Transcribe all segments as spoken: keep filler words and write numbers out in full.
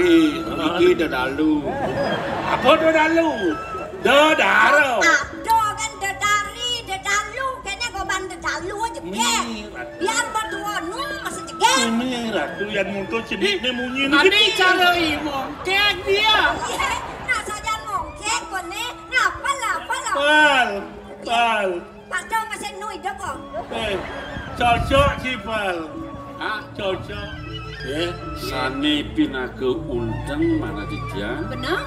Iki dedalu. Apa dedalu? Dedara. Ada kan dedari, dedalu, kene goban dedalu aja, geng. Biar berdua nu masih jegeng. Ini ratu yang muncul cenik ni munyi ni. Ane cara i mongkek dia. Iya, nak saja mongkek kone, ngapa lah, apa lah? Pal, pal. Padahal masih nu hidup kok. Eh, cocok sih, Pal. Hah? Cocok. Ya, sane pinaka undeng manah titiang. Bener?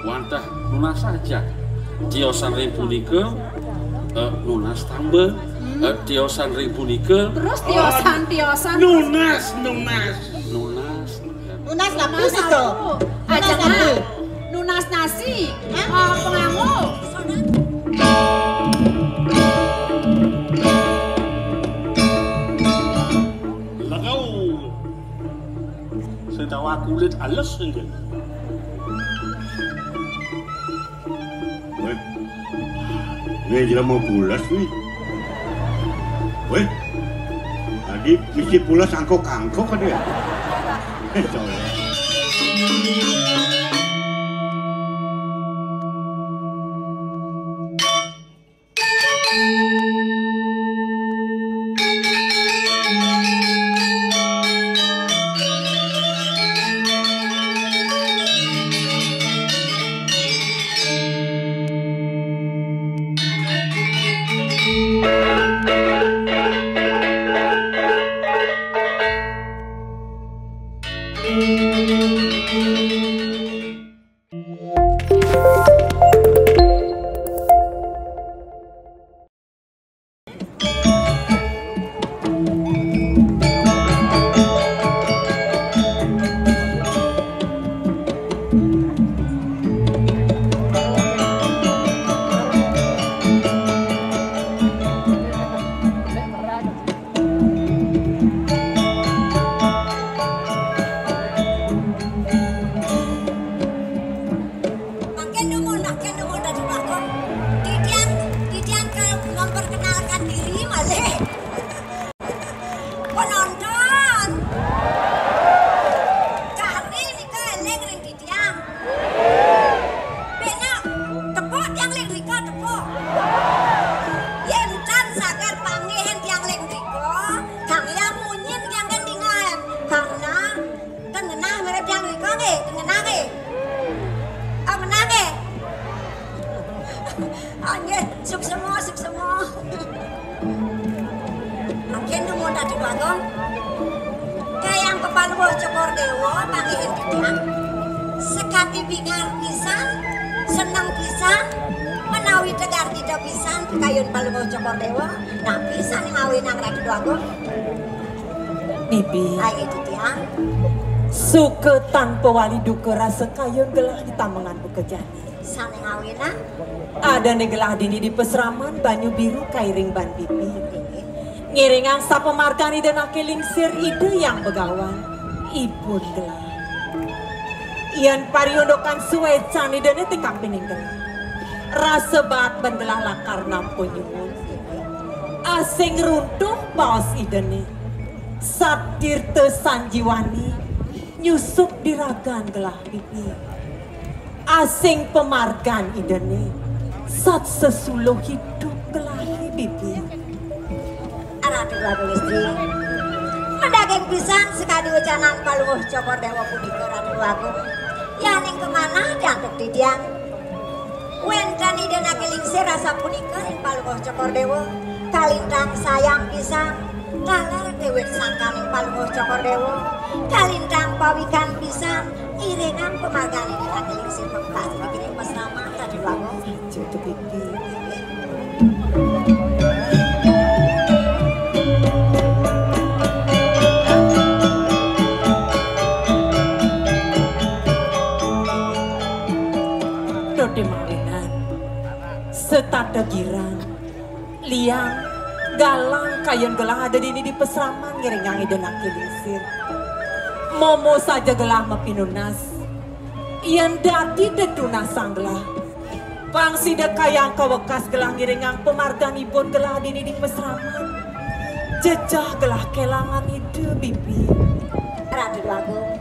Wantah nunas saja. Tiosan ring punika, eh, nunas tambel. Hmm. Eh, tiosan ring punika. Terus tiosan, tiosan. Nunas, nunas. Nunas. Nunas labu sito. Nunas labu. Nunas nasi. Hah? Ah, pengango. Lagau. Sing tawa kulit alus sing kene. Weh. Nih jelema pulas nih. Weh. Tadi mesti pulas angkok-angkok ada ya? Eh, sorry. Mangkin dumun, mangkin dumun dadi bakong. Titiang, titiang ke memperkenalkan diri malih. Penonton. Kari nika eling ring titiang. Benak, tepuk tiang ling rika, tepuk. Yen tan sagar panggihin tiang ling rika, Kang Hyang munyin tiang kan dingan. Karena kan ngenah mirip tiang rika nggih, kan ngenah nggih. Ah, menang nggih. Ah, nggih, suksema, suksema. Mangkin dumun Ratu Bagong. Kayang Paluh Cokor Dewa panggihin titiang. Sekadi bingar pisan, seneng pisan, menawi tegar kita pisan kayun Paluh Cokor Dewa. Napi sane ngawinang Ratu Bagong? Bibi. Ayo titiang. Suka tanpa wali duka rasa kayun gelah di tamengan buka jani. Sane ngawinang? Adane gelah dini di pasraman banyu biru kairing ban bibi. Ngiringang sapamargan Ida Nake Lingsir Ida Hyang Begawan. Ibun gelah. Yen pariundukan suecan Idane tikapining gelah. Rasa baat ban gelah lakar nampa nyuwun. Asing runtuh baos Idane. Satirta sanjiwani nyusup di ragan gelah bibi. Asing pamargan Idane, sat sesuluh idup gelahe bibi. Ratu Agung Istri, madaging pisan sakadi wecanan Paluh Cokor Dewa punika, Ratu Agung. Yaning kamanah diantuk titiang. Wenten Ida Nake Lingsir asapunika ring Paluh Cokor Dewa, kalintang sayang pisan, taler dewek sangkaning Paluh Cokor Dewa, kalintang pawikan pisan, iringang pamargan Ida Nake Lingsir mengkas mikiring pasraman Ratu Agung. Dode mawinan, setata girang, liang, galang kayun gelah ada dini di pasraman ngiringang Ida Nake Lingsir. Momo saja gelah mapinunas. Yen dadi tetunasang gelah, pang sida kayang kawekas gelah ngiringang pamarganipun gelah dini di pasraman. Jejeh gelah kelangan Ida bibi. Ratu Agung,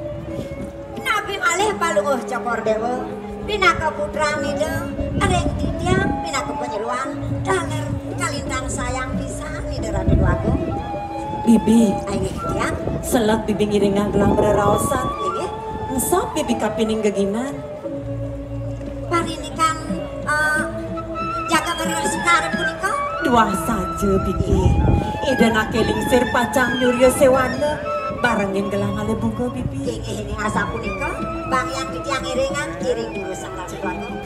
napi Kalih Palungguh Cokor Déwa, pinaka putran Ida, ring titiang pinaka panyeroan, taler kalintang sayang pisan Ida Ratu Déwagung. Bibi, inggih titiang. Selat Bibi ngiringang gelang reraosan. Inggih. Engsap Bibi kapining geginan. Parindikan, eh, jaga ngeres sekar punika? Tuah saja, Bibi. Ida Naké Lingsir pacang nyurya séwana, barengin gelang alih bunga, Bibi. Inggih, inggih asapunika, banggian titiang iringang, iring durus Sang Ratu Déwagung.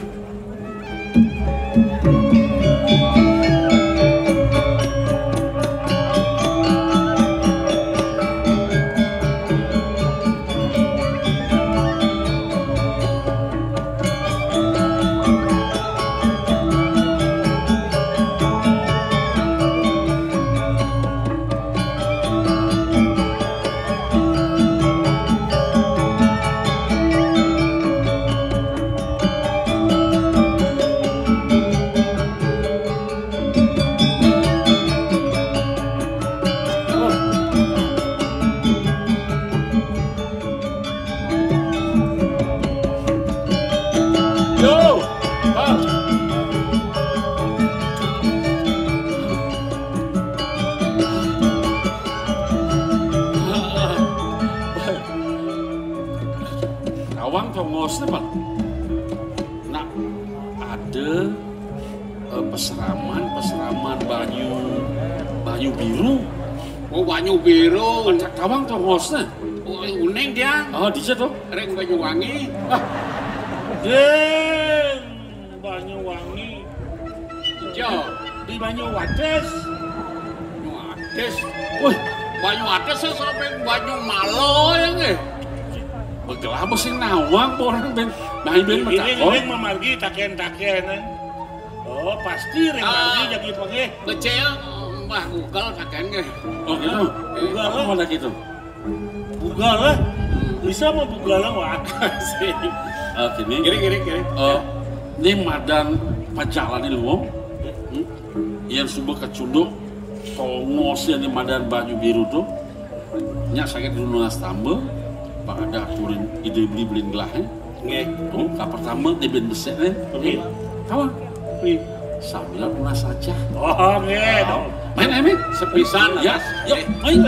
Yo, Bang. Tawang tongosné, Bang. Nak ada, eh, pasraman, pasraman banyu, banyu biru. Oh, banyu biru. Tawang tongosné. Oh, uning dia. Oh, dija to. Ring Banyuwangi. Ah. Ding, Banyuwangi. Iya. Di Banyuwates. Banyuwates. Wih, Banyuwates sing sampe Banyumala ya nggih. Begelah sing nawang apa orang ben, nah, ben. Ini, matakon. Ini mamargi taken-taken, eh. Oh, pasti ring, ah, margi jagi pengeh. Becik, Mbah Google taken nggih. Oh, gitu. Google, apa eh? Malah gitu? Bugal lah. Bisa mah bugal lah, Wak. Sip. Oke, nih. Kiri, kiri, kiri. Eh, ini madan pajalané luwung. Hmm? Yang suba kecunduk, tongos yang di madan banyu biru tuh. Nyak sakit dulu nunas tambah, Pak ada aturin ide beli-belin gelahnya. Nggih. Tuh, ka pertama dia ben besik nih. Nggih. Kawan. Nggih. Sambilan lunas aja. Oh, nggih. Main, main, main. Sepisan, ya, ya, main.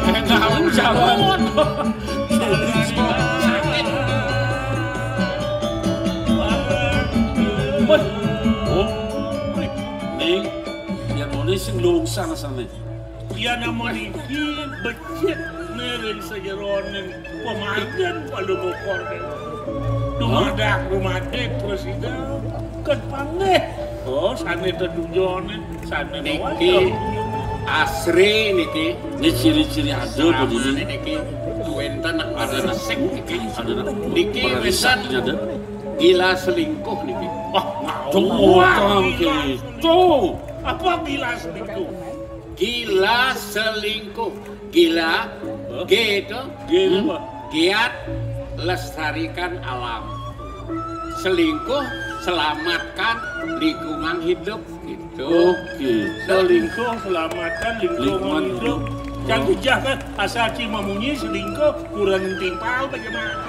Eh, nah, jalan. Wah. Oh, nih, yang nulis sing lungsang sana. Yan amoniki becik ring sajeroning pamargin Palungguh Kordel. Dumadak rumadik prasida ket panggih. Oh, sané tetujoné, sané niki mawasta. Asri niki. Ini ciri-ciri ada begini. Niki wénten ada resik niki. Ada niki wénten ada. Gila selingkuh niki. Wah, ngawur. Tuh, orang gitu. Apa gila selingkuh? Gila selingkuh. Gila, G itu, G itu apa? Giat lestarikan alam. Selingkuh, selamatkan lingkungan hidup gitu. Oke. Selingkuh, selamatkan lingkungan hidup. Jangan jangan asal cuma munyi selingkuh, kurang timpal bagaimana?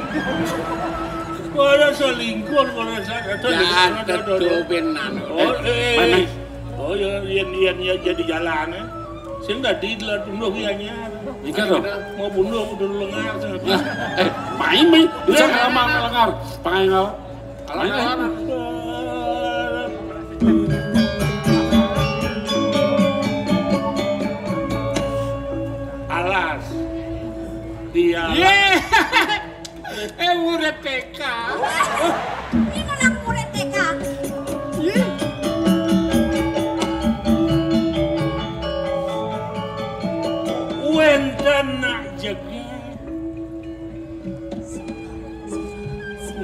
Kalau selingkuh, kalau saya kata, ya, tentu benar. Oh, eh. Oh ya, yang, yang, yang jadi jalan, eh. Sing dadi delat bunuh ki anyar. Ika to? Mau bunuh kudu lengar. Nah, eh, main, main. Bisa nggak mau lengar? Pakai nggak? Main, main. Alas. Dia. Eh, murid T K. Ini anak murid T K. Wénten nak jegat.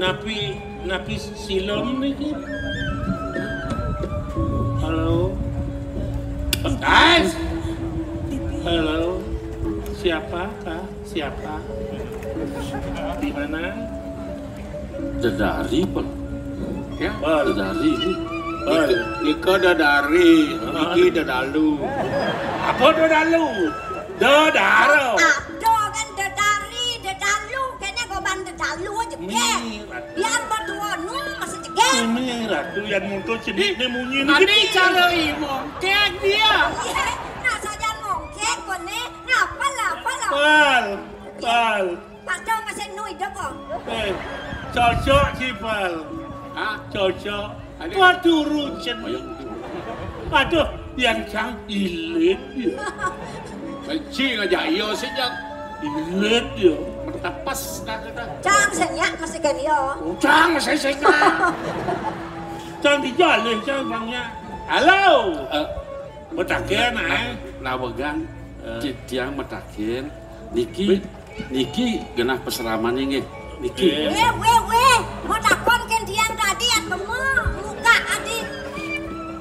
Napi, napi silem niki? Halo. Guys. Halo. Siapa, Kak? Siapa? Di mana? Dedari, Pak. Ya? Dedari ini. Nika, nika dedari, iki dedalu. Apa do dalu? Do daro. Ado kan dedari, dedalu, kene goban dedalu aja, geng. Biar bertuanu masih jegeng. Ini ratu yang muncul cedik ni munyi ni. Adi cara imo, kek dia. Iya, nak saja mongkek kone. Ngapa lah, apa lah? Pal, pal. Padahal masih nu hidup kok. Eh, cocok sih, Pal. Hah? Cocok. Ada. Waduh, runcen. Ayo. Aduh, yang cang ilit ya. Kecil aja, iya sih, Jang. Ilit ya. Bertapas, dah, dah. Cang, senyak masih kan, iya. Oh, cang, saya, saya, cang. Cang dijalih, cang, bangnya. Halo. Eh, Betaken, eh. Nawegan, eh, ti-, tiang metaken. Niki, niki genah pasraman nggih. Niki. Eh. Weh, weh, weh. Mau takon ken tiang tadi, at kemo, muka adi.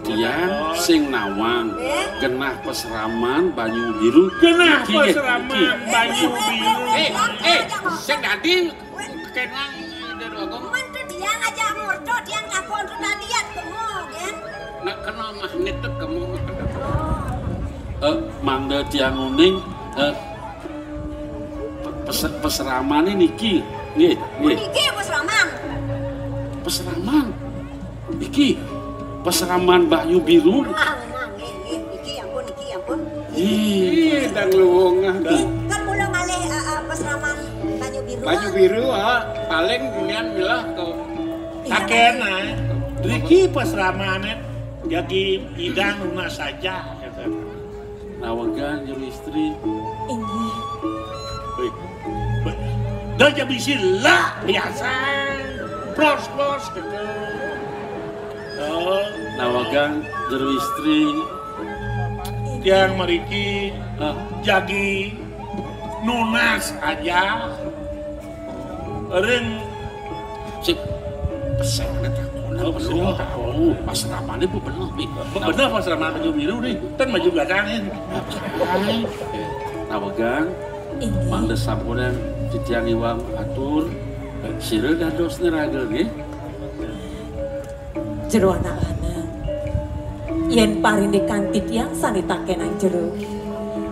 Tiang sing nawang, eh, genah pasraman Banyu Biru. Genah niki nggih, pasraman niki. Banyu Biru. Eh, eh, sing dadi kenang, Dek Agung. Men tu tiang aja murdo, tiang takon tu tadi, at kemo, kan? Nak kena magnet tu kemo. Eh, mangda tiang uning, eh, pe-, pes-, pasraman niki. Nggih, nggih. Niki pasraman. Pasraman. Iki pasraman Banyu Biru. Ah, memang, nggih, nggih. Niki, ampun, niki, ampun. Ih, dang luwung, ah. Nggih, kan mula malih, eh, eh, pasraman Banyu Biru. Banyu Biru, ah. Paling kemudian milah ke. Iya, taken, kan? Ah. Riki pasramane jagi idang nunas saja, kata. Nawegan jero istri. Inggih. Wih, be-, dah jadi bisi lah biasa. Pros, pros, gitu. Oh. Nawegan jero istri. Tiang mriki, ah, jagi nunas aja. Ring. Sik, pesek ana takon. Oh, bener. Oh, pas ramane bu bener, Bi. Bener pas ramane Banyu Biru nih. Ten maju belakangin. Hai. Nawegan. Inggih. Mangda sampunan titiang iwang atur. Sira dados neraga nggih. Jero anak lanang. Yen parindikan titiang sane takenang jero.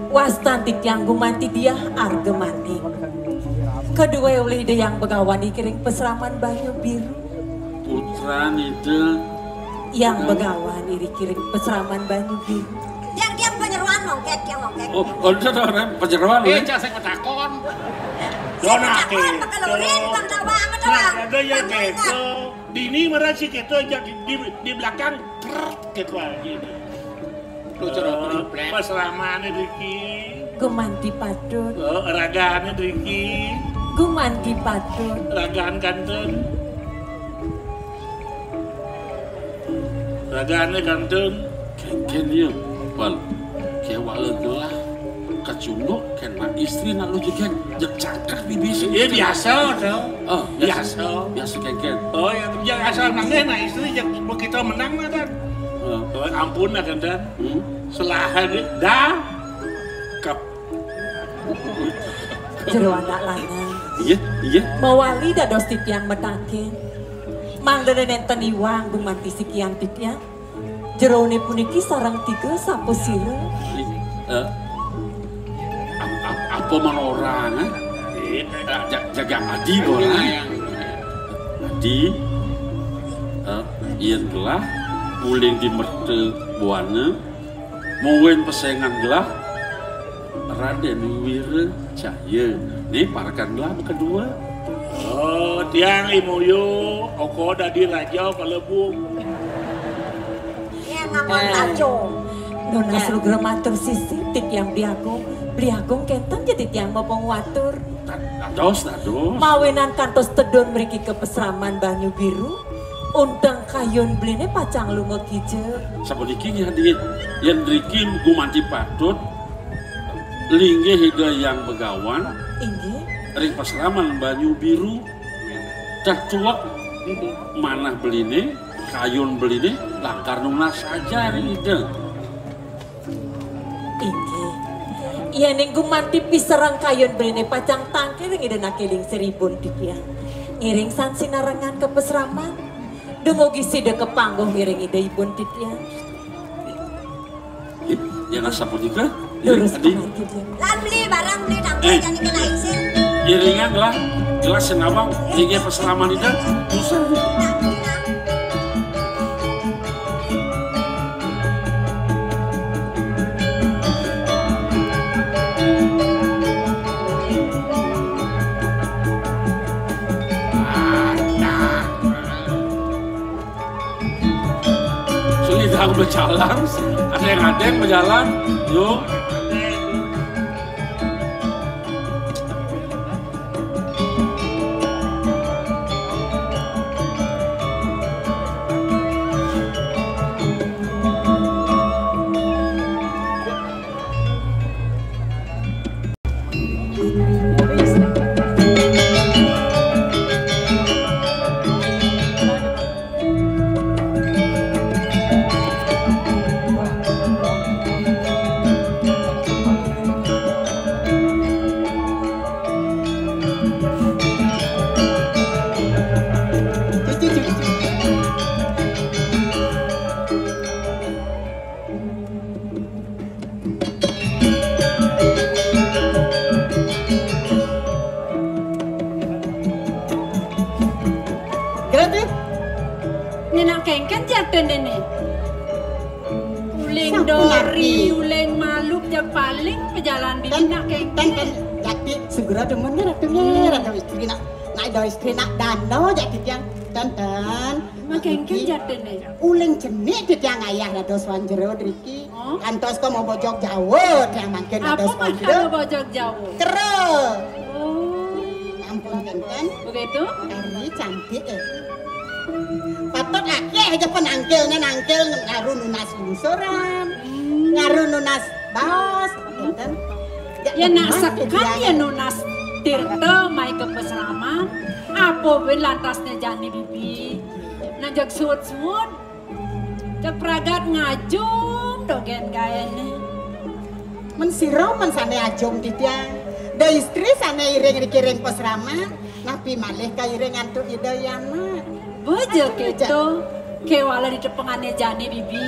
Wastan titiang gumanti Diah Arga Manik. Kedue olih Ida Hyang Begawan iki ring pasraman Banyu Biru. Putran Ida. Hyang Begawan iriki ring pasraman Banyu Biru. Tiang, tiang panyeroan mongkek, tiang mongkek. Oh, oh, ento to, Ren, panyeroan, eh, Ren. Cak sing matakon. Sing matakon, bakal lurin, bang tawang, tawang. Nah, ada ya, bang gitu. Dini marasi kita aja di, di, di belakang, trrrt, gitu aja. Lu cara, eh, triplek. Pas ramane Riki. Gumanti patut. Eh, ragane Riki. Gumanti patut. Ragan kanten. Ragane kanten. Kengken ya, Bal. Kewala gelah. Kacunduk, kena istri nak lu juga. Jek cangkak di bisu. Iya, biasa, to. Oh, biasa. Biasa. Biasa kengken. Oh, ya, ya, asal manggih, nah, istri, ya, begitu menang, nah, kan. Oh. Oh, ampun, nah, kan, Dan. Hmm? Selahan, dah. Kep. Jero anak lanang. Iya, iya. Mawali dados titiang metaken. Mangdene nenten iwang gumanti sikian titiang. Jerone puniki sareng tiga sapasira. Eh, ap-, ap-, apa man orang, eh? Eh, ja-, jaga adi, orang. Adi, eh, yen gelah, uling di merta buana, mungkin pesengan gelah, Raden Wira Cahya. Ni parekan gelah kedua. Oh, tiang imuyu, oko dadi raja kalebu. Iya, ngaman raja. Nunas lugra matur sisi, titiang Bli Agung. Bli Agung kenten jadi tiang mapung watur. Dados, dados. Mawinan kantos tedun mriki ke pasraman Banyu Biru, unteng kayun beline pacang lunga kija. Sapuniki nggih, Adi, yen mriki gumanti patut, linggih Ida Hyang Begawan, inggih, ring pasraman Banyu Biru. Dah tuwek manah beline, kayun beline, lakar nunas aja ring Ida. Inggih. Yen ing gumanti pisereng kayun beline pacang tangkil ring Ida naki lingsir ibun titiang. Ngiring san sinarengan ke pasraman. Dumugi sida kapangguh ngiring Ida ibun titiang. Yang sapunika, lurus adi. Lan beli barang, beli tangkai, eh, jangan kena isin. Iringan gelah, gelas sing nawang, inggih pasraman Ida, susah. Nah, beli nah. Sini dah berjalan, ada yang ada yang berjalan, yuk. Gratis. Nyenak kengken jatun dene. Uling dori, uling maluk, jak paling pejalan bibi nak kengken. Ten, ten, jati segera demen nih, ratu nih, ratu istri nak, nak do istri nak dano jati tiang. Ten, ten. Mak kengken jatun nih. Uling cenik ti tiang ayah dados wan jero driki. Oh. Kantos ko mau bojog Jawa, tiang mangkin dados wan jero. Apa mak bojog Jawa? Kero. Oh. Ampun kenten. Begitu? Ari cantik eh. Patut akeh aja penangkilnya nangkil ngaru nunas lungsuran. Hmm. Ngaru nunas baos, kenten. Ya nak sekan ya nunas tirta mai ke pesraman. Apa win lantasnya jani bibi. Nak jag suut-suut. Cek pragat ngajum dogen gaene. Men sira men sane ajum titiang. Da istri sane iring riki ring pasrama, napi malih kairing antuk Ida Hyang Anak. Beja keto, kewala di tepengane jani bibi.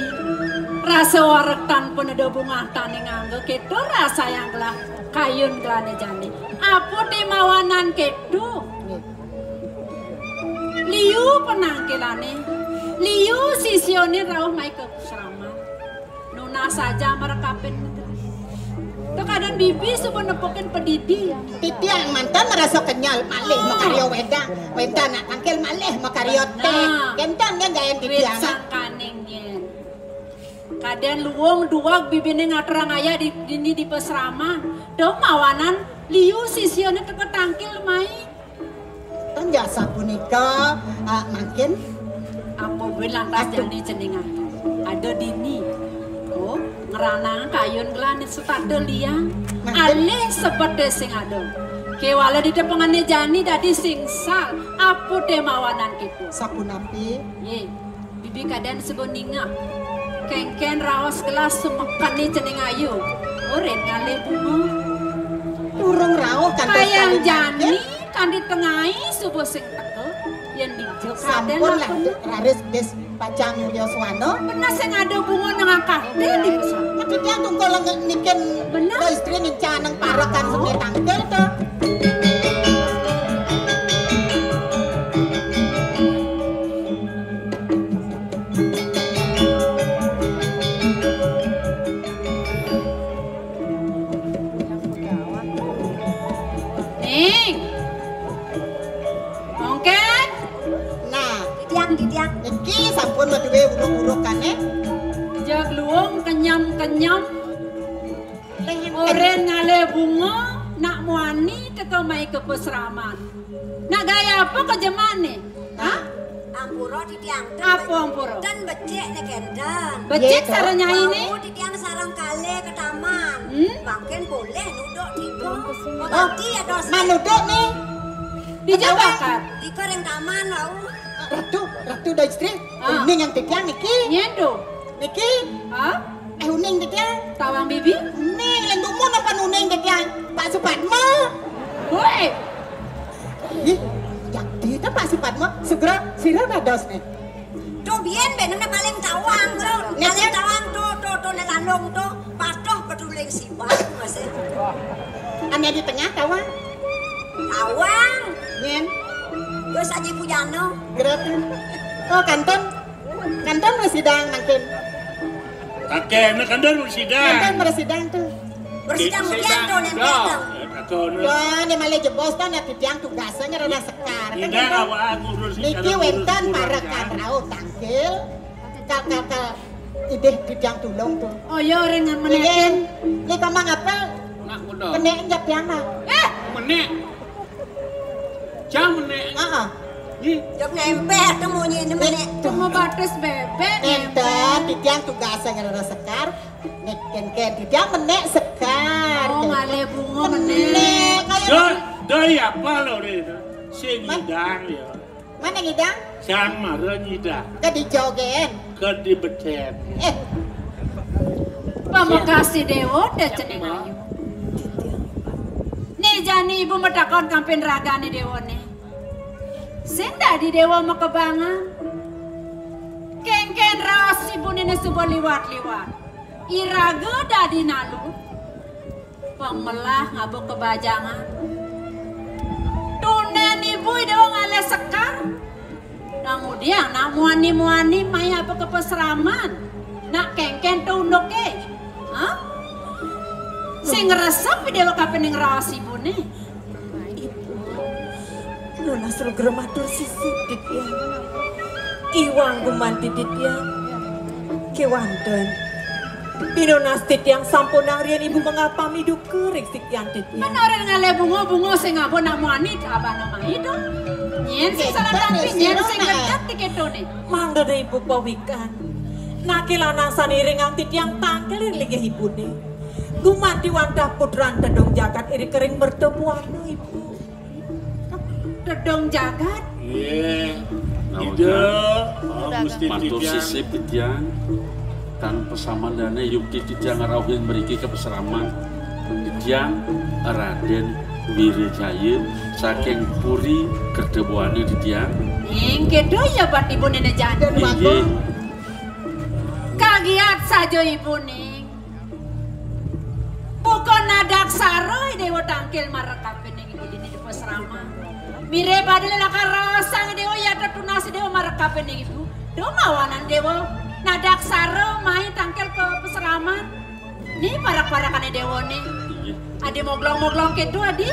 Rasa warek tanpa neda bungah tane nganggo keto rasa yang gelah kayun gelane jani. Apa te mawanan keto? Liu penangkilane, liu sisione rauh mai ke sraman. Nunas saja marekapin negeri. Tekadan bibi suba nepukin pedidi. Titiang mantan merasa kenyal, malih makarya wedang. Wedang nak tangkil malih makarya teh. Nah. Kentan kan gayan titiang. Sangkaning yen. Kaden luung duwag bibine ngaturang ayah di dini di pasraman. Duh mawanan liu sisiane teka tangkil mai. Tan jasa punika, ah, mangkin. Apa buin lantas jani cening ayu? Ada dini. Oh, ngeranang kayun gelane setada liang. Mangkin. Alih sebete sing ada. Kewala di tepengane jani dadi sing sal. Apa te mawanan kita? Sapunapi? Ye. Bibi kaden suba ningeh. Kengken raos gelas sumekene cening ayu. Oren ngalih bunga. Durung rauh kantos kayang jani, kandi tengai suba sing teka. Yen dija kaden sampun lah, raris des pacang Yuswana. Bener sing ada bunga nang akate di pesan. Tapi dia tungkol nikin bener. Istri ning caneng parekan seni tangkil to. Ning. Mongken. Nah, titiang, titiang. Niki sampun maduwe uruk-urukane. Jag luung kenyam-kenyam. Oren ngalih bunga, nak muani teka mai ke pasraman. Nak gaya apa kejemane? Hah? Ampura titiang. Apa ampura? Dan becik ne kenten. Becik sareng nyai ne? Wau titiang sareng kalih ke taman. Hmm? Mangkin boleh nuduk tiga. Oh, mati ya dos. Man nuduk ne? Di Jakarta. Tiga ring taman wau. Ratu, Ratu Daistri, ah. Uning yang titiang niki. Nyen to. Niki. Hah? Eh, uning titiang. Tawang bibi? Uning, yang dumun apa nuning titiang? Pak Supadma. Woi. Ih, jadi ta Pak Supadma, segera sira dados ne. To biyen benem paling tawang to. Paling tawang to, to, to ne lalung to. Pas Ane di tengah tawang. Tawang. Nyen. Terus aja Ibu Jano. Gerak. Oh, kantun. Kantun mresidang mangkin. Kakek, kantun mresidang. Kantun mresidang tuh. Mresidang mresidang. Wah, ini malah jebos tuh, nek titiang tugasnya ngerana sekar. Niki wenten parekan rauh tangkil. Kal, kal, kal. Idih titiang tulung tuh. Oh, ya, ring menekin. Niki mang apel. Nak kuda. Menek njap tiang nah. Eh, menek. Jam menek. Heeh. Ih. Jam nempel tuh munyi ini menek. Cuma batas bebek. Enten, titiang tugasnya ngerana sekar. Nek ken ken titiang menek sekar. Oh, ngalih bunga menek. Menek, kayak doi apa lo, Rin? Sing ngidang ya. Mana ngidang? Sang mara nyidang. Ke dijogen. Ke dibeten. Eh. Pamekasi dewa da cening ayu. Ni jani ibu matakon kampin ragane dewane. Sing dadi dewa makebangan. Kengken raos ibune ne suba liwat-liwat. Iraga dadi nalu. Pang melah ngaba kebajangan. Tunden ibu ida ngalih sekar. Nang udiang nak muani-muani maya apa ke pesraman. Nak kengken tunduke. Hah? Sing ngresep ida kapening raos ibune. Ibu, nunas lugra matur sisip titiang. Iwang gumanti titiang. Kewanten. Pinunas titiang sampunang riyen ibu mengapami duka ring sikian titiang. Menoren ngalih bunga-bunga sing abon nak muani abana mai dong. Nyen sing salah tapi nyen sing kedat diketone. Mangda ibu pawikan. Nake lanang sane iringang titiang tangkil ring linggih ibune. Gumanti wantah putran tedung jagat iri kering mertemuan ibu. Tedung jagat. Nggih. Ida, Gusti matur titiang. Sisip titiang. Tan pasamandane yukti titiang ngrauhin mriki ka pasraman. Titiang Raden Wirajaya saking Puri Kertabuana titiang. Ing kedo ya bat ibu nene jaden. Inggih. Kagiat saja ibu ning. Buka nadaksara dewa tangkil marekapining ibu dini di pasraman. Mire badhe lakar raosang dewa ya tetunas dewa marekapining ibu. Do mawanan dewa nadaksara mai tangkil ke pasraman. Ni parak-parakane dewa ni. Adi moglong-moglong kedo adi.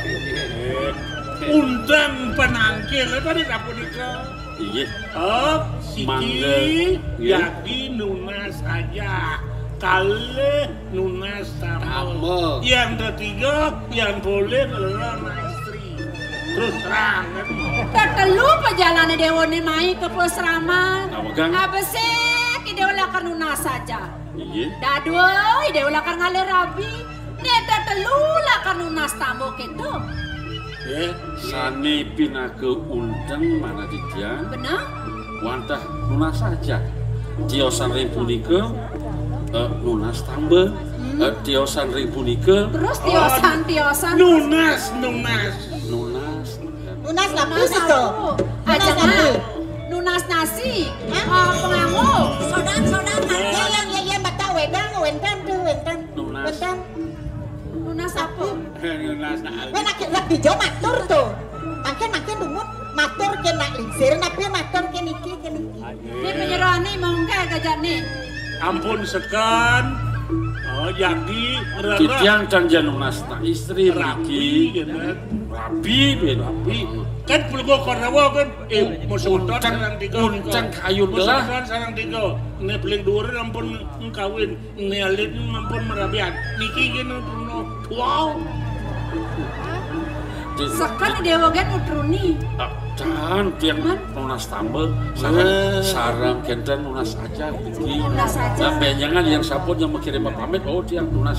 Unten penangkil tadi sapunika. Inggih. Oh, siki mangga, nggih. Jadi nunas aja. Kalih nunas tamba. Tamba. Yang ketiga, yang boleh adalah istri. Terus terang kan. Tetelu pajalane dewane mai ke pasraman. Napa, Gang? Abesik dewa lakar nunas aja. Inggih. Dadua dewa lakar ngalih rabi. Nek tetelu lakar nunas tamba kedo. Nggih. Sane pinaka unteng manah titiang. Bener. Wantah nunas aja. Tiosan ring punika, eh, nunas tamba. Eh, tiosan ring punika. Terus tiosan, tiosan. Nunas, nunas. Nunas. Nunas lapis itu. Nunas aja, apa? Nunas nasi. Hah? Oh, pengango. Sodang, sodang. Ya, ya, ya, ya, mbak tahu, wedang, wenten tuh, wenten. Nunas. Wenten. Nunas apa? Nunas nak. Wah, nak, nak dijo matur tuh. Makin, makin dungut, matur ke nak lingsir, napi matur ke niki, ke niki. Ni penyerahane mongke gajane. Ampun sekan. Oh, jagi, rara. Titiang tan jan nunas nak istri rabi, niki. Rabi, ben. Rabi. Kan pelego Korawa kan. Eh, musuh sareng tiga. Unteng kayu gelah. Musuh sareng tiga. Nek paling dhuwur ampun kawin. Nelit ampun merabian. Niki kene purno. Wow. Sekan dewa kan utruni. Ah, tan tiang nunas tamba. Sareng, sareng kenten nunas aja. Niki. Nunas aja. Nah, benjangan yang sampun yang mengirim pamit, oh, tiang nunas.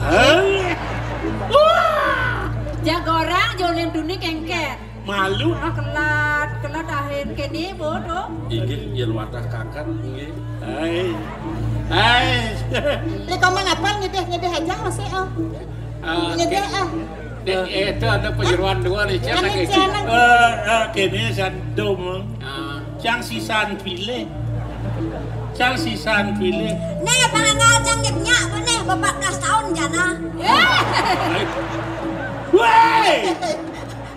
Hah? Wah. Jago orang jolim dunia kengker. Malu ah. Kelat, kelat akhir kene bodoh. Inggih, yen wadah kangkan, inggih. Hai. Hai. Lek ngomong apa ngedeh, ngedeh aja masih, oh. Ah, ngedeh, ah. Dek, eh, itu ada penyeruan dua nih, siapa? Anu, kayak siapa? Eh, eh, kene sandom. Ah. Yang sisan pilih. Cang sisan pilih. Nih, panganggal cang jek nyak, nih, bepat belas tahun jana. Woi!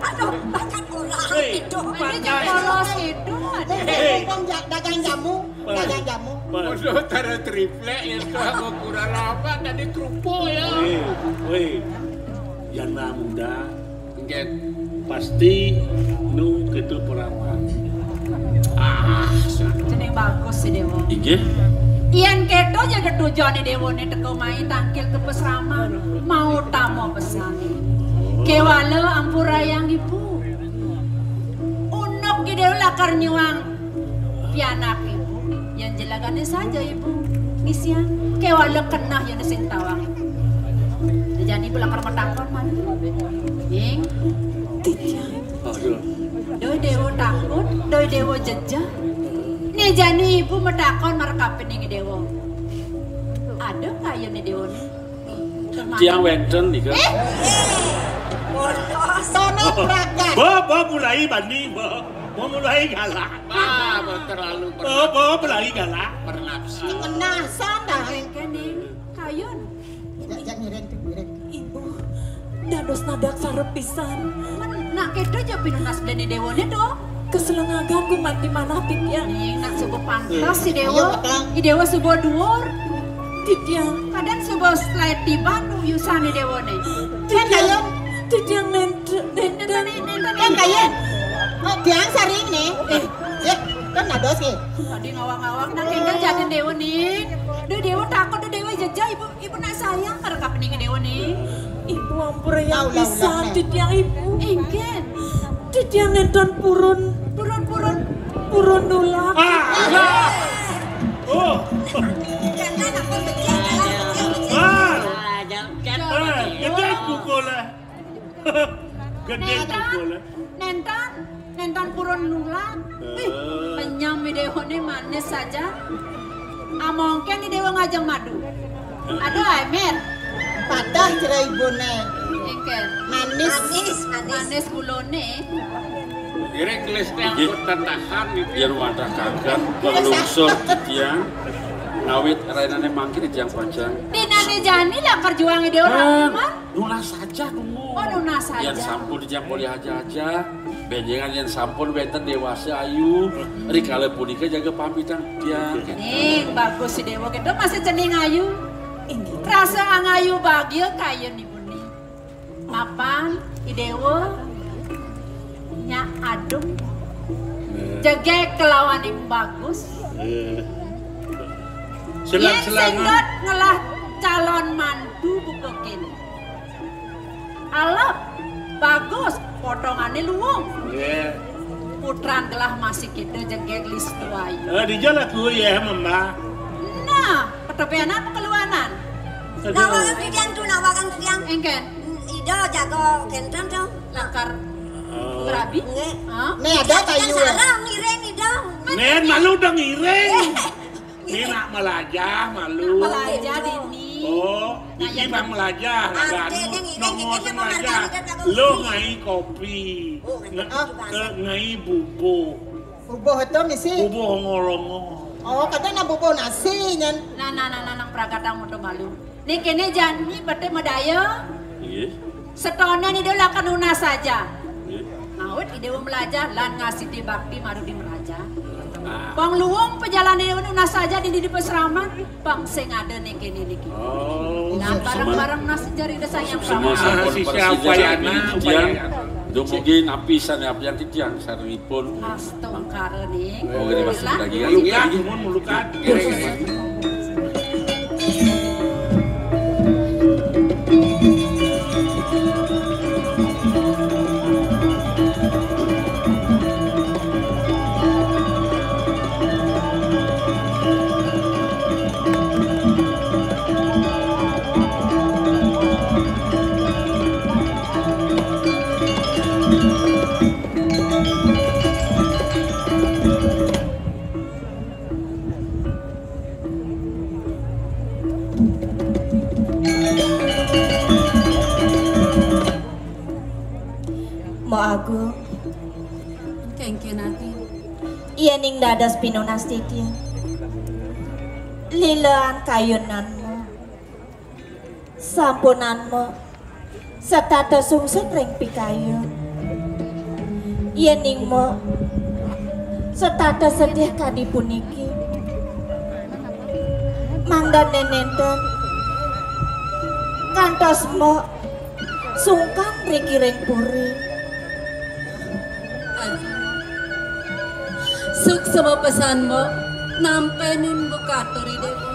Aduh, bakat orang itu. Ini jam polos itu. Dagang, dagang jamu, dagang jamu. Waduh, taruh triplek itu aku kurang apa tadi kerupuk ya. Woi, woi. Jana muda. Inggih. Pasti nu ketu perawan. Ah, cening bagus si Dewa. Inggih. Yén kéto ja tujuané Déwané teka mai tangkil ka pasraman, mau tamu besar. Kéwala ampurayang ibu. Unduk Ki Déwa lakar nyuang pianak ibu. Yén jelagané saja ibu ngisian. Kéwala keneh yén sing tawang. Jani ibu lakar matakon man. Ning. Titiang. Aduh. Doi Déwa takut, doi Déwa jejeh. Né jani ibu matakon marep kapining Déwa. Ada kayuné Déwa né. Tiang wénten nika. Eh, eh. Sono pragat. Bo, bo mulai bani, bo. Bo mulai galak. Ah, bo terlalu Bo, bo mulai galak. Bernafsu. Ngenasan dah. Kéné, kayun. Jak, jak ngiring tuh, ngiring. Ibu, dados nadak sarep pisan. Men, nak kéto ja pinunas beléné Déwané to. Keselengagan ku mati manah titiang. Ning, nak suba pantes si Déwa. Iya, Déwa suba duur. Titiang. Kadén suba selaé tiban nu yusané Déwané. Titiang, titiang nénten, nénten. Nénten, nénten, nénten. Kayun. Oh, tiang saring né. Eh, eh, kan nados ké. Tadi ngawang-ngawang nak kéné jadin Déwa ning. Duh, Déwa takut, duh, Déwa jejeh, ibu. Ibu nak sayang karo kapining Déwa ning. Ibu ampura yang pisan, titiang ibu. Inggih. Titiang nénten purun. Purun, purun. Purun nulak. Ah, ya. Oh. Ah. Eh, gedé pukul, eh. Gedé pukul, eh. Nénten. Nénten purun nulak. Ih, penyam Déwané manis saja. Amongkén Déwa ngajeng madu. Aduh, Amer. Patah cerai ibuné. Éngkén. Manis. Manis, manis. Manis gulané. Kira kelisnya aku tatahan gitu. Biar wadah kagak, pengelungsur titiang. Ngawit rainané mangkin titiang panjang. Dinané jani lah perjuangan Déwa. Nunas saja dulu. Oh, nunas saja. Yén sampun titiang polih aja-aja. Bénjéngan yén sampun wénten déwasa ayu, rikala punika jaga pamitan titiang. Ning, bagus si Déwa kéto masih cening ayu. Inggih. Rasa angayu bagia kayun ibuné. Mapan, I Déwa, Nyak Adung, jegég kelawan I Bagus. Eh. Yén sing dot ngelah calon mantu buka kéné. Alep, bagus, potongané luung. Nggih. Putran gelah masih kéto jegég listu ayu. Eh, dija laku ya, Mama. Nah, ketepianan apa keluanan? Aduh. Nawakan titiang tu, nawakan titiang. Éngkén. Ida jaga kénten tu. Lakar berabi? Nggih. Hah? Né ada kayu. Salah ngiring Ida. Nén malu udah ngiring. Né nak melajah malu. Melajah dini. Oh, nah, iki ya, bang melajah, anu, nongos melajah. Lo ngai kopi. Oh, ngai kopi juga. Ngai bubuh. Bubuh itu misi. Bubuh ngolongo. Oh, katanya bubuh nasi nyan. Nah, nah, nah, nah, nang prakata mutu malu. Né kéné jani bete madaya. Nggih. Setonan Ida lakar nunas saja. Nggih. Ngawit Ida melajah lan ngasiti bakti marudi meraja. Ah. Pang luung pejalané nunas saja di, di pasraman, pang sing ada né kéné niki. Oh. Nah, bareng-bareng nunas jari Ida Sang Hyang Prama. Semua sampun persis jasa titiang. Dumugi napi sané apian titiang sarengipun. Astungkara ning. Oh, gede masuk lagi. Mulukat, mun mulukat. Mbok Agung. Kéngkén ati. Yéning dados pinunas titiang. Lilean kayunan, Mbok. Sampunan, Mbok, setata sungsut ring pikayun. Yéning Mbok setata sedih kadi puniki, mangdané nénten kantos Mbok sungkan riki ring puri. Aduh. Suksma pesan, Mbok, nampénin buka turi Déwa.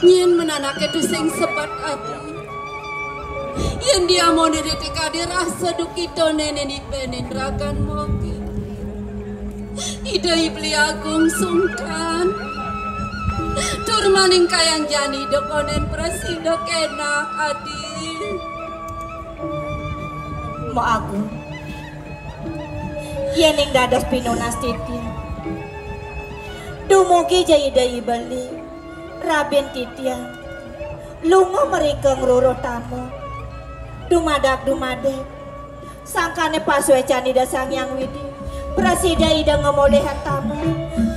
Nyén men anaké tusing sebet ati. Yén diamoné dété kadi rasa dukitané né nipénin ragan Mbok. Ida I Beli Agung sungkan. Tur malingkayang jani Ida kondén prasida kénak adi. Mbok Agung, yéning dados pinunas titiang, dumugi ja Ida I Beli, rabin titiang lunga mrika ngruruh tama. Dumadak-dumadik, sangkané pasuécan Ida Sang Hyang Widhi, prasida Ida ngamolihang tama.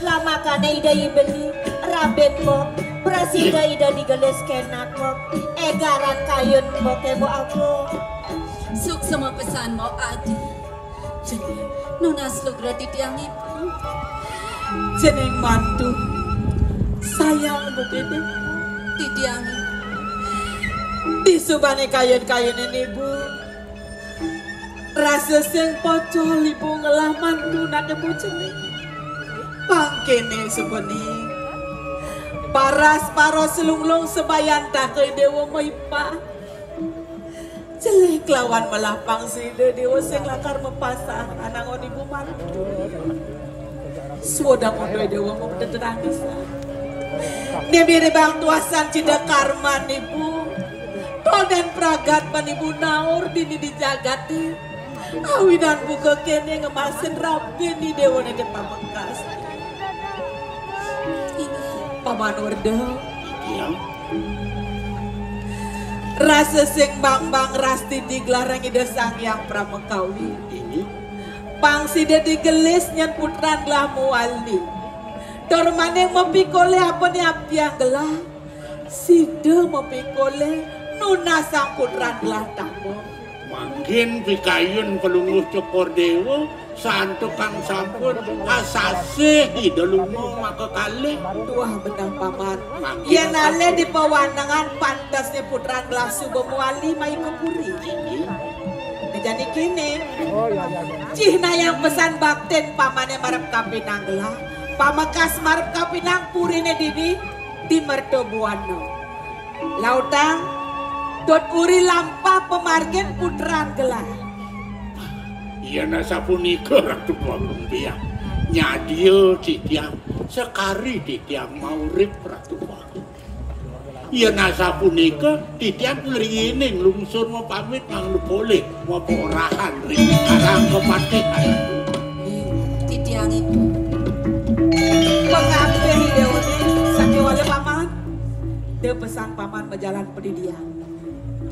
Lamakané Ida I Beli, rabin Mbok, prasida Ida digelis kénak Mbok. Égaran kayun Mbok, Mbok Agung. Suksma pesan, Mbok Adi. Jeneng nunas lugra titiang, Ibu. Jeneng mantu sayang buka Déwa. Titiang, Ibu. Disubané kayun-kayunan, Ibu, rasa sing pocol, Ibu, ngelah mantu nak Ibu jeneng. Pang kéné subané paras-paros lunglung sabayantaka Déwa maipa. Jelé kelawan melah pang sida Déwa sing lakar mapasang anangon Ibu mantu. Swadarma Déwa mametetenan pisan. Nembé bang tuasan cida karman Ibu. Tondén pragat pan Ibu naur dini di jagaté. Awinan buka kéné ngemasin rabin I Déwa nénten pamekas. Paman Werda. Iya. Rasa sing bangbang rasti diglarang Ida Sang Hyang Pramakawi. Ini. Pang sida digelis nyén putran gelah mawali. Tur maning mapikolih apa ni apiang gelah. Sida mapikolih nunasang putran gelah tama. Mangkin pikayun Palungguh Cokor Déwa santukan sampun asasih Ida lunga makakalih. Tuah beneh, Paman. Mangkin yén alih di pawanengan pantesné putran gelah suba mawali mai ka puri. Inggih. Jani kéné. Cihnayang pesan baktin pamané marep kapinang gelah. Pamekas marep kapinang puriné dini di Merta Buana. Lautang, dot uri lampah pamargin putran gelah. Yén asapunika, Ratu Bagong Biang, nyadia titiang sakari titiang maurip, Ratu Bagong. Yén asapunika, titiang ngriining lungsur mapamit mangda polih maporahan ring karang kapatihan. Titiang iku. Pangapih Déwané sakéwala, Paman. Da pesan Paman majalan padidian.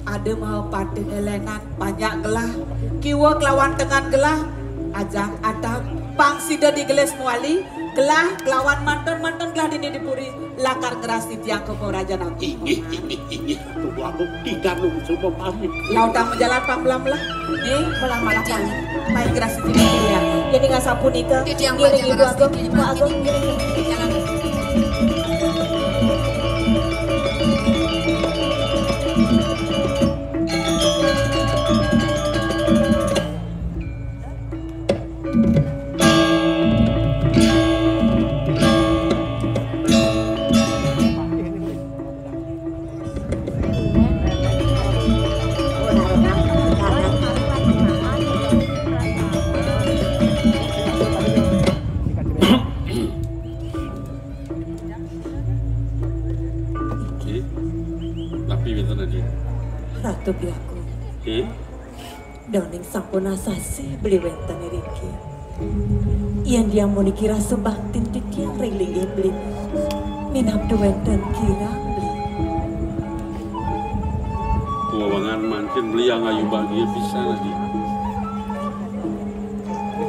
Ada mahapatiné lénan panjak gelah, kiwa kelawan tengen gelah, ajang atap, pang sida digelis mawali, gelah kelawan manten-manten gelah dini di puri, lakar ngrastiti tiang ka Praja Nanggung. Inggih, inggih, inggih, Ratu Agung, titiang lungsur mapamit. Lautang majalan pamlem lah. Nih, malah-malah kali. Mai ngrastiti tiang. Yén ning asapunika, titiang ngiring Ibu Agung, Ibu Agung, ngiring. Nggih. Napi wénten, Adi? Ratu Biaku. Nggih. Daning sampun asasih beli wénten iriki. Yén diamoniki rasa baktin titiang ring linggih beli. Minab wénten kirang beli. Kuwawangan mangkin beli angayu bagia pisan, Adi.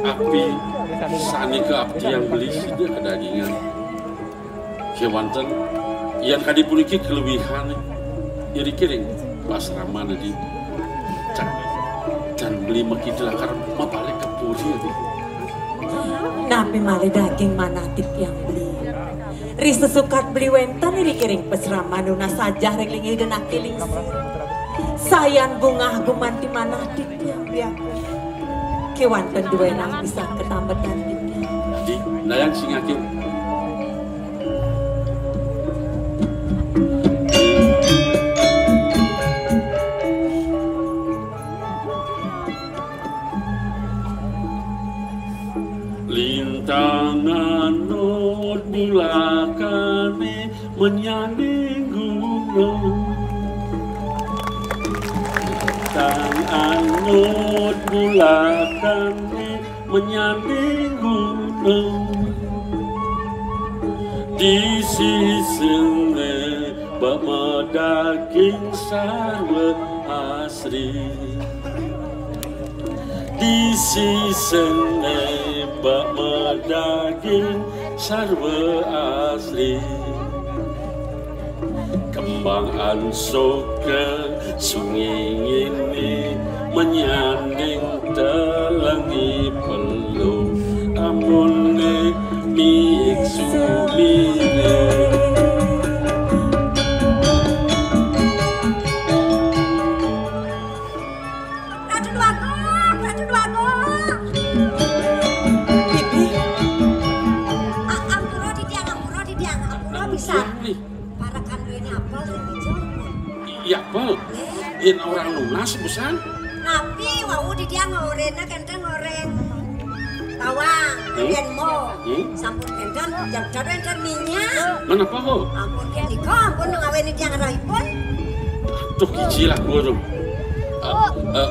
Api sané kaabdiang beli sida kadagingan. Kéwanten, yén kadi puniki kaluwihané, iriki ring pasraman adi. Can, can beli makita lakar mabalik ka puri adi. Napi malih daging manah titiang beli? Ri sesukat beli wénten iriki ring pasraman nunas ajah ring linggih Ida Anaké Lingsir. Sayan bungah gumanti manah titiang beli. Kéwanten duénang pisan katambetan titiang. Adi, nayang singakir. Lintang anut bulakané menyaning gunung. Lintang anut bulakané menyaning gunung. Di sisiné bak madaging sarwa asri. Di sisiné bak madaging sarwa asri. Kembang ansuka sungi ngini menyaning telengi pelung. Amuné miik suminé. Ratu Dwagung, Ratu Dwagung. Bibi. A-, ampura titiang, ampura titiang, ampura pisan. Parekan duéné apel ring dija. Iya, apel. Nggih. Yén orang nunas, busan. Napi wau titiang ngoréna kénten ngoréng bawang, hmm? Yén mo. Hmm? Sampun kénten, jam jam wénten minyak. Menapa, ho? Ampun, nika ampun ngawéni tiang rahipun. Aduh, kicil aku tuh. Eh, eh,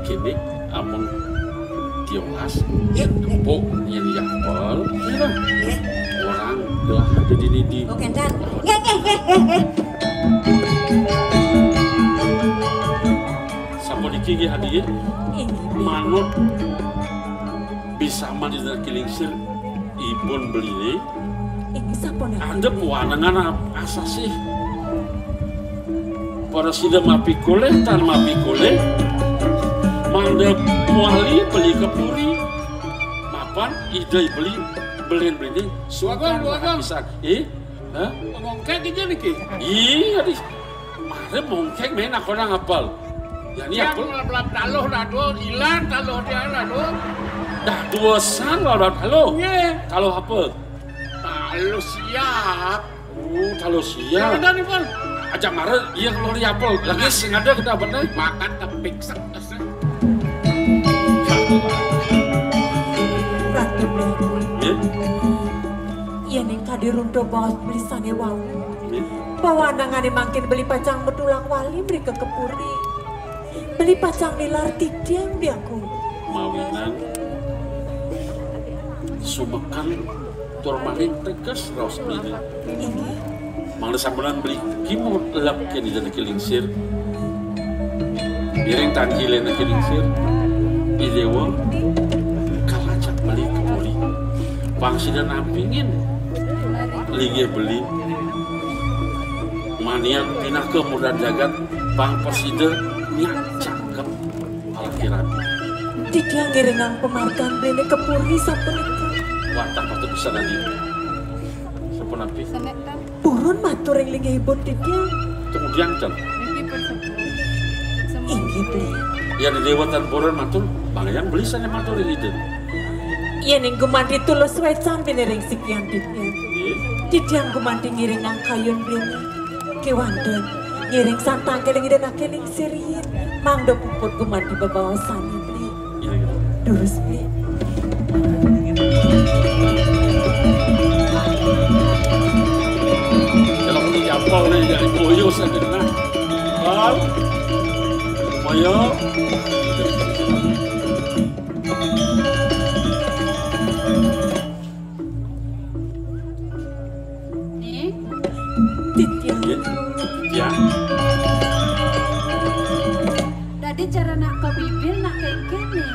gini, amun tiwas, yén empuk, yén apel, ya. Nggih. Orang gelah ada di didi. Oh, kénten. Nggih, nggih, nggih, nggih, nggih. Sapuniki nggih, Adi. Inggih. Manut bisaman Ida Anaké Lingsir, ipun beliné. Inggih, sapunika. Andhep wanengan ap-, asasih. Para sida mapikolih, tan mapikolih. Mangda wali beli ka puri. Mapan Ida beli, belin beliné. Sukan Bagong, Bagong. Pisan. Eh? Hah? Mongkek aja niki. Iya, di. Mare mongkek main aku orang apel. Ya, ini tiang apel. Lap-lap taluh, daduh, ilang taluh tiang, daduh. Daduh san, lawan taluh. Nggih. Taluh apa? Taluh siap. Oh, taluh siap. Yang ada nih, Bang. Ajak mare, iya, keluar di apel. Lagi sing ada kita apa nih? Makan tepik sek. Ratu Beli. Nggih. Yéning kadi runtuh baos beli sané wau. Nggih. Pawandangané mangkin beli pacang matulak wali mrika ka puri. Beli pacang nilar titiang biaku. Mawinan sumekan tur maring teges raos beliné. Inggih. Mangda sampunang beli kimud lep kén Ida Anaké Lingsir. Ngiring tangkilé Anaké Lingsir. Idéwa kalacak beli ka puri. Pang sida nampingin linggih beli. Manian pinaka murdan jagat, pang prasida nyak cakep. Alaki ratu. Titiang ngiringang pamargan beliné ka puri sapunika. Wantah patut pisan, Adi. Sapunapi? Purun matur ring linggihipun titiang. Kemudian, Cen. Inggih, Beli. Yén Idéwa tan purun matur, mangayang beli sané matur ring Ida. Yéning gumanti tulus wécan beliné ring sikian titiang. Nggih. Titiang gumanti ngiringang kayun beliné. Kéwanten, ngiring santang ring Ida Anaké Lingsir. Mangda puput gumanti bebaosan, Bli. Iya, iya. Durus, Bli. Kalau punya jambal nih, jadi boyo saya kena. Bang, boyo. Nih. Titiang. Nggih. Titiang. Dadi cara nak ka bibir nak kéngkén nih.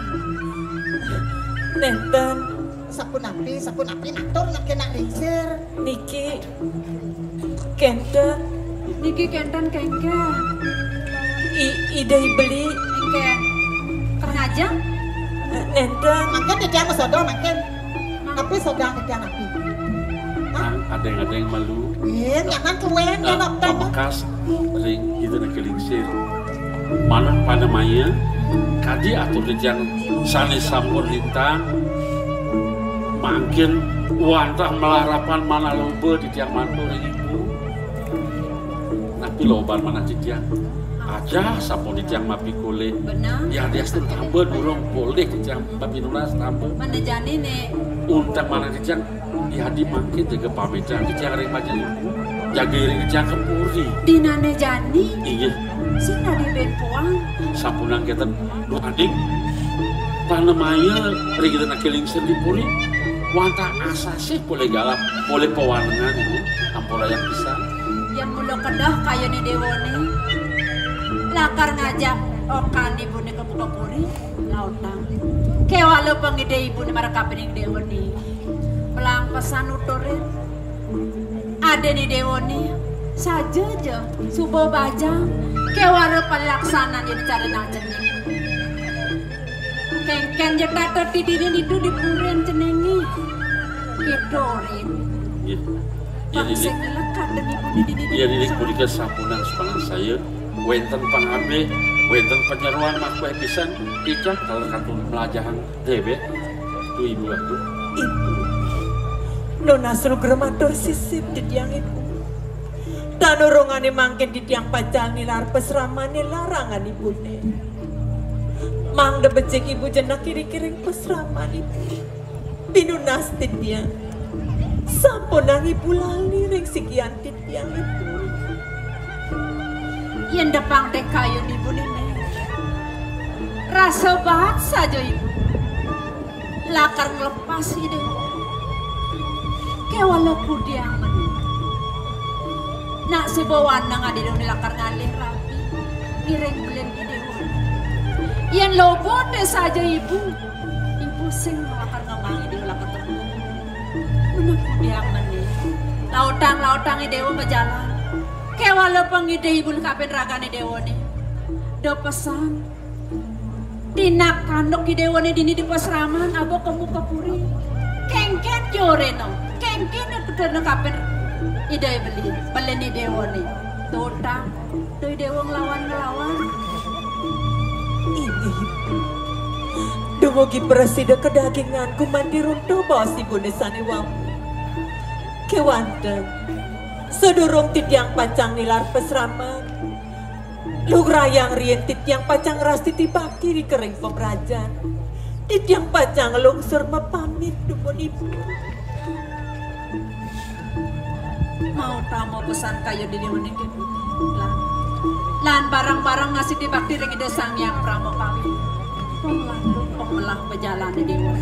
Nénten, sak Sapunapi, sapunapi matur nak kena lingsir. Niki kenten. Niki kenten kengken. I, Ida I Beli. Kengken. Keur ngajeng? Nenten. Mangkin titiang sodo mangkin. Tapi sodo titiang napi? Hah? Nang adeng-adeng malu. Iya, nyaman tuwén, eh, nyaman tuwén. Pamekas ring Ida nak lingsir. Manah panemaya, kadi atur titiang sané sampun lintang, mangkin wantah malarapan manah loba titiang matur ring Ibu. Napi loban manah titiang? Ajah sampun titiang mapikolih. Benar. Yadiastun tamba durung polih titiang mapinunas tamba. Manah jani né. Untek manah titiang Yadi mangkin jaga pamitan titiang ring majeng Ibu. Jaga iring titiang ka puri. Dinané jani? Inggih. Sing dadi ben puang. Sampunang kenten, duh ading. Panemaya ring Ida nak lingsir di puri. Wantah asasih polih galak, polih pawanengan Ibu. Ampurayang pisan. Yén mula kedah kayuné déwané. Lakar ngajak okan ibuné ka puri. Lautang. Kéwala pangidih ibuné marakapining déwané. Pelang pesan nuturin. Adéné déwané saja ja suba bajang kéwala palaksanan yén cara nang cening. Kéngkén ja tata tidinin itu di purin ceningé. Kéto, Rin. Iya. Iya, Didik. Sing lekat demi budi dini. Iya, Didik, punika sampunang sumangan saya. Wénten pangabih, wénten panyeroan makuéh pisan, titiang taler kantun mlajahang déwék, tu Ibu Ratu. Ibu, nunas lugra matur sisip titiang Ibu. Tanurungané mangkin titiang pacang nilar pasramané larangan ibuné. Mangda becik Ibu jenek iring-iring pasraman Ibu. Pinunas titiang. Sampunang Ibu lali ring sikian titiang Ibu. Yén depang dek kayun ibuné, rasa baat saja ibu. Lakar nglepas idé. Kéwala kudiang mané. Nak suba waneng adéné lakar ngalih rabi. Ngiring belin idé. Yén loba té saja ibu. Ibu sing lakar ngemang idé lakar temu. Meneh kudiang mané. Lautang-lautang idé majalan. Kéwala pangidih ibu kapin ragané déwané. Da pesan. Tinak tanduk idéwané dini di pasraman, aba ka muka puri. Kéngkén joréna, kéngkén kuturna kapin Ida Beli, belin idéwané. Tutang, da idéwa nglawan-nglawan. Inggih. Dumugi prasida kadagingan gumanti runtuh baos ibuné sané wau. Kéwanten, sadurung titiang pacang nilar pasraman, lugrayang riin titiang pacang ngrastiti bakti ring pabrajan. Titiang pacang nglungsur mapamit dumun ibu. Mau tama pesan kayun déwané. Lan, lan bareng-bareng ngrastiti bakti ring Ida Sang Hyang Parama Kawi. Panglantur pamelah pajalané déwa.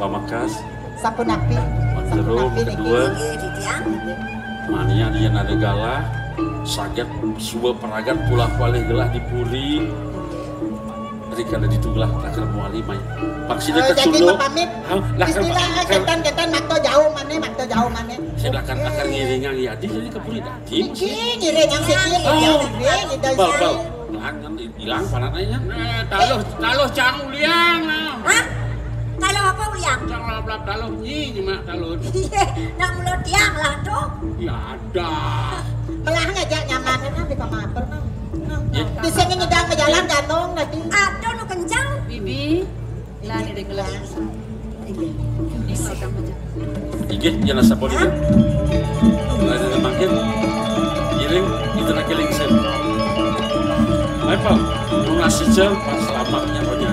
Pamekas. Sapunapi? Sapunapi niki? Kedua. Nggih, titiang. Manian yén ada galah, saget suba paragat pulah-palih gelah di puri. Rikala ditu gelah lakar mawali mai. Maksudnya. Oh, jadi kasulo. Mapamit. Hah? Lakar. Istilah lakar. Ketan-ketan makta jauh mané, makta jauh mané. Sing lakar, lakar ngiringang Yadi jadi ka puri dadi. Niki ngiringang siki. Oh. Ngiring, ngiring, ngiring. Bal, bal. Ngan, ngan, ilang panannya. Eh, taluh, taluh cang uliang, nah. Hah? Taluh apa uliang? Cang lap-lap taluh nyi, nyemak taluh. Iya, nak mula tiang lah tuh. Ya ada. Melah ngajak nyaman, nah, di kamar, nah. Nah, ya. Di sini nyedang berjalan gantung tadi. Ada nu kencang. Bibi, lah, di gelas. Inggih, yén asapunika. Lain mangkin, ngiring, kita nak lingsir. Ayo, Pak, nunas sija, Pak, selamat nyaronya.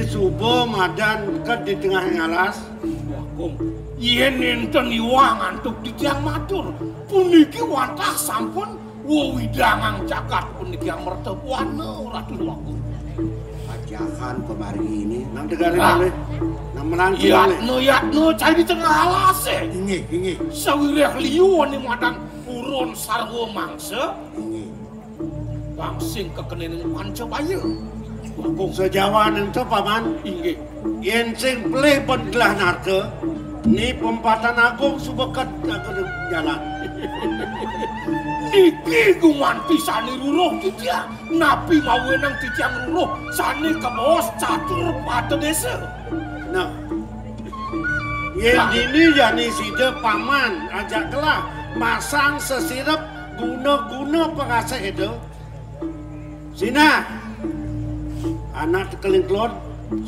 Suba madan ked di tengahing alas. Agung, yen nenten iwang antuk titiang matur, puniki wantah sampun wewidangang jagat puniki amerta buana, Ratu Agung. Ajahan pamargi ini. Nang tegare Ah. Malih. Nang menang Malih. Yatno, yatno, cai di tengah alase. Inggih, inggih. Sawireh liu ane madan purun sarwa mangsa. Inggih. Bangsing kekenening Pancabaya. Agung. Sajawan ento, Paman. Inggih. Yen sing pelih pen gelah narka, ni pempatan agung suba ked aku jalan. Niki gumanti sane ruruh titiang. Napi mawenang titiang ruruh sane kabaos catur pada desa? Nah. Yen Nah. Dini jani sida Paman ajak gelah masang sesirep guna-guna pangasih itu. Sinah. Anak tekeling kelon,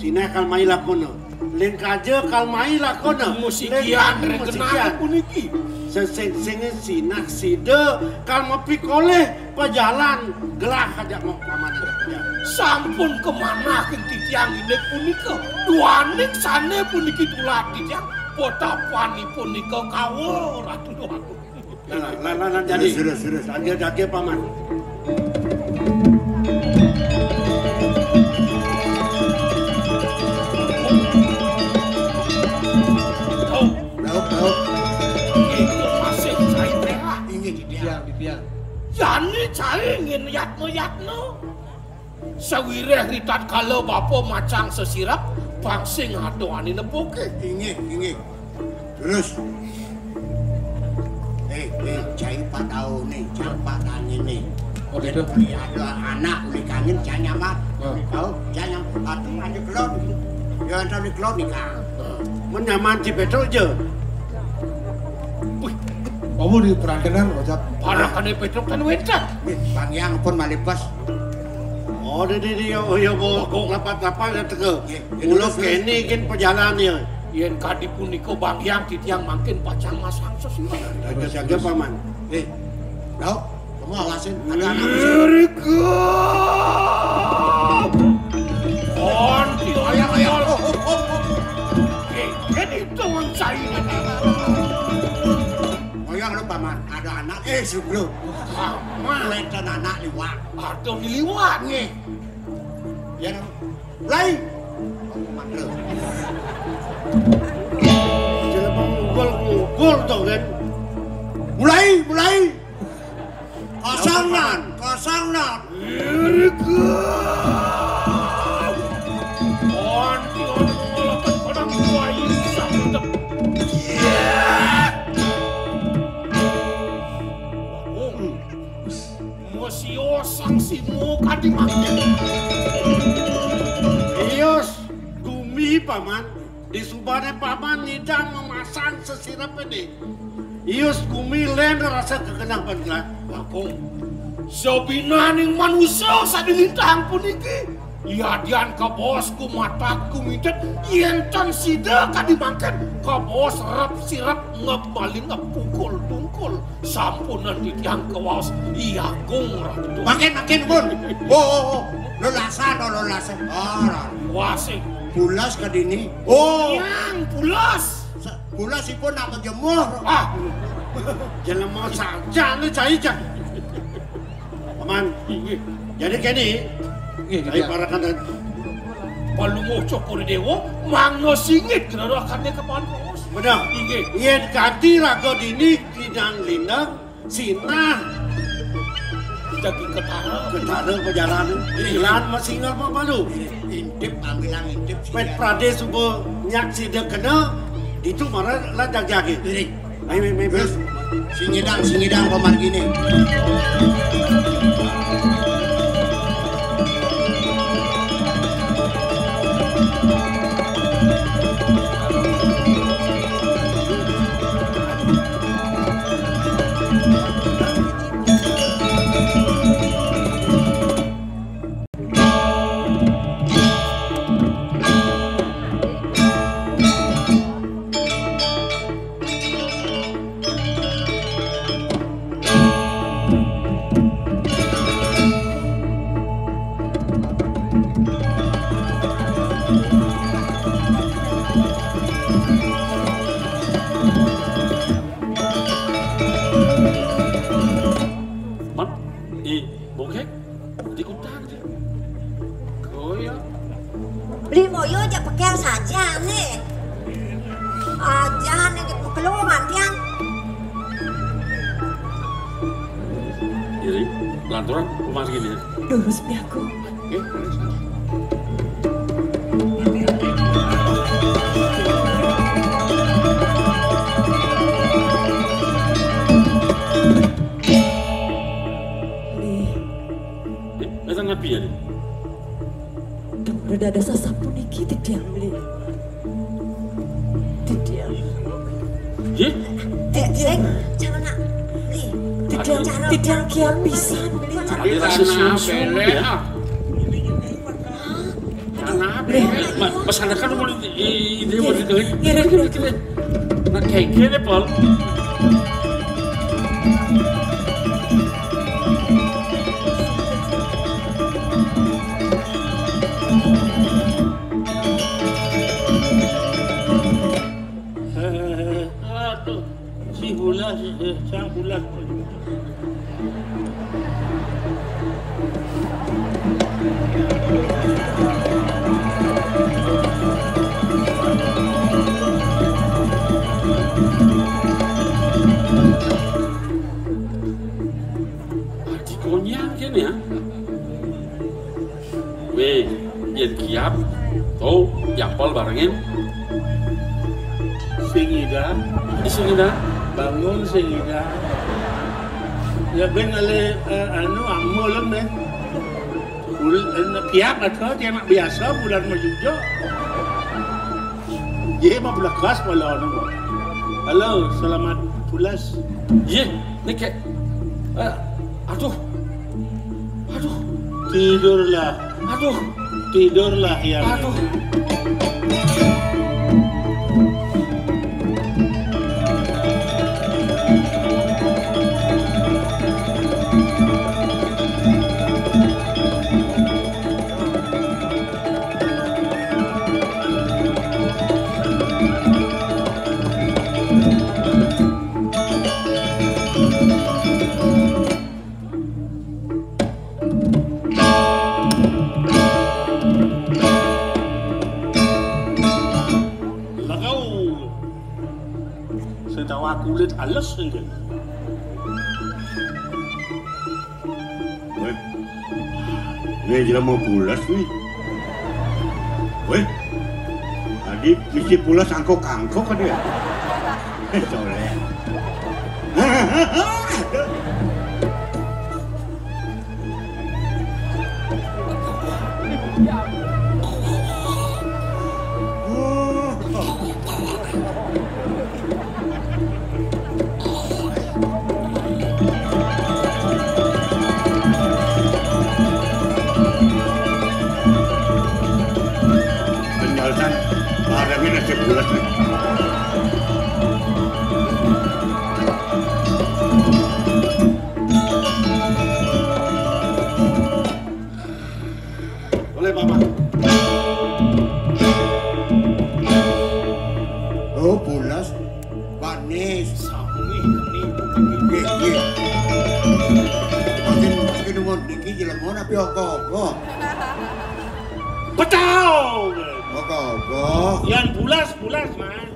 sinah kal mai lakona. Ling kaja kal mai lakona. Musikian Ling kanu regenane musikian. Puniki. Sesing-singin sinah sida kal mapikolih pajalan gelah ajak mau paman ajak pajalan. Sampun kamanah ing titiang indik punika. Duaning sane puniki tulak titiang potapanipun nika kawa Ratu Doaku. Lan, lan, lan, lan, jani. Terus, terus, terus. Agil, agil, Paman. Lauk, lauk. Itu masih cai teh. Inggih, titiang, titiang. Jani cai ngin yatno-yatno. Sawireh ritatkala bapa macang sesirep, bangsing adohane nepuke. Inggih, inggih. Terus. Eh, eh, cai padaune, cai padangine. Oh, gitu. Uli ada anak, uli kangin, cai nyaman. Oh. Uli kau, cai nyaman. Atu, ada kelon. Ya, ada di kelon nih, Kang. Men nyaman ci Petruk je. Wih, kamu di perantenan, Ojak. Parakane Petruk kan wenten. Wih, Bang Yang pun malih pas. Oh, di, di, di, oh, ya, bo, lapat-lapat ya, teka. Nggih, nggih, mula terus, terus. Kene kin pejalan ya. Yen kadi punika Bang Hyang titiang mangkin pacang masang sesirep. Jaga-jaga, Paman. Eh, Daud, kamu awasin, ada anak. Erika. Konti. Ayo, ayo. Oh, oh, oh, oh. Eh, ini teman saya ini. Ayo, lu, Paman, ada anak. Eh, sebelum. Paman. Wenten anak liwat. Ada di liwat. Nggih. Ya, no. Mulai. Jelema ngugul-ngugul to, kan. Mulai, mulai. Kosong nan, kosong nan. Irga. Anti orang mengolahkan pedang buaya sabda. Iya. Mosio sang simo kadi mangke. Ius, gumi, Paman. Disubane Paman nyidang memasang sesirep ini. Ius gumi len rasa kegenah ban gelah. Bakung. Sabinaning manusa sadi lintang puniki. Yadian kabaos kumatak kumitet, yen tan sida kadi mangken, kabaos rep sirep ngep malingep kungkul tungkul, sampunan titiang kawaos, I Agung Ratu. Makin, makin, pun. Oh, oh, oh. Lelasan, oh, lelasan. Oh, Ratu. Wasih. Pulas ke dini. Oh. Yang pulas. Pulasipun nak menjemur. Ah. Jelema saja ni cai jan. Paman. Inggih. Jadi kene, inggih, cai, iya, parakan dan palungguh Cokor Dewa, mangga singit gererakannya kepalan pongos. Benar. Inggih. Yen kadi raga dini kidang lindang, sinah. Daging ketara. Ketara pajalan. Ilan masih ingat apa baru? Intip, panggilan intip. Pet Prade suba nyak sida kena, ditu mara lan jagi-jagi. Iring. Ayo, ayo, ayo. Terus, singidang, singidang pamargine. Pekel saja nih. Aja nih di pekelungan tiang. Jadi, lanturan rumah segini ya. Durus piaku. Oke. Nih. Eh, datang nabi ya nih. Dong, udah ada sasapuniki titiang, Beli. Titiang. Yé? Titiang. Cara nak, Beli. Titiang, cara titiang kian pisan, Beli. Ada rasa sungsung ya. Beli. Ma-, masyarakat mau di, di, di, mau di, ngirit, ngirit. Nah, kayak gini, Pol. Aduh, si Bulas, eh, sang Bulas. Adi konyang kene ya. Wéh, yén kiap, to, yapol barengin. Sing ida. Sing ida. Bangun sing ida. Ya ben ale, eh, anu, amul, ben. Bul-, eh, kiap atau dia nak biasa bulan majujo. Yé, mah belekas malah anu. Halo, selamat pulas. Yé, nih, Kek. Eh, aduh. Aduh. Tidurlah. Aduh. Tidurlah, ya. Aduh. Legau. Sing tawa kulit alus, énggal. Wéh. Né jelema pules nih. Wéh. Tadi mesti pules angkok-angkok kan ya? Soléh. Penjelasan barangnya nasib bulat nih. Boleh, Paman. Oh, pulas. Panis. Sami, ini. Nggih, nggih. Makin, makin umur niki jelema napi ogo-ogo? Petau. Ogo-ogo. Yan pulas, pulas, Mas.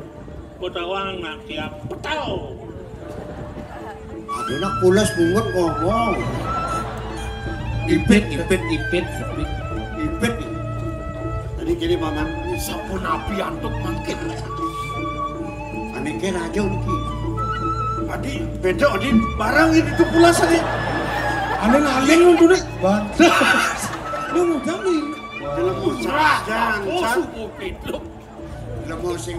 Petawang nak tiap petau. Aduh, nak pulas bungut ngomong. Ipit, ipit, ipit, ipit. Ipit. Tadi kene, Paman. Sampun api antuk mangkin. Ane ke raja niki. Adi, beda, Adi, barang ini tuh pulas, Adi. Ane ngaling untuk nih. Bantas. Lu mau kami. Dalam usaha, jangan, oh, jangan. Suku pituk. Lemo sing,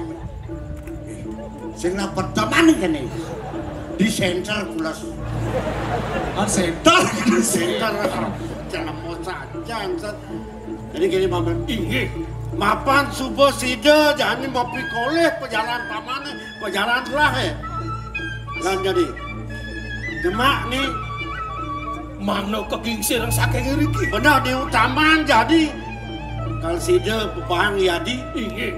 sing lapet teman kene. Di center pulas. Ah, center. Center. Jangan mau saja, Sat. Jadi gini, Paman. Inggih. Mapan suba sida jani mapikolih pejalan pamane, pejalan telah, eh. Lan jadi. Demak ni. Mangda kegingsir saking ngriki. Bener, di utaman jadi. Kal sida pepahang yadi. Inggih.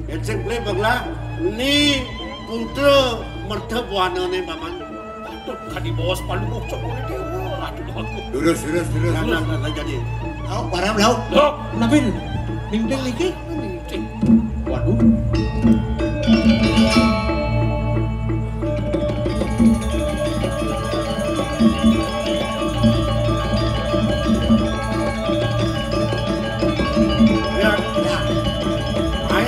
Yen sing pelih beglah, ni putra merta buanane, Paman. Patut kadi bawas palungguh cokone dewa, Ratu Dawatku. Lurus, lurus, lurus. Nah, nah, nah, nah, jadi. Lauk, barang, lauk. Lauk. Napi? Ning-ning niki?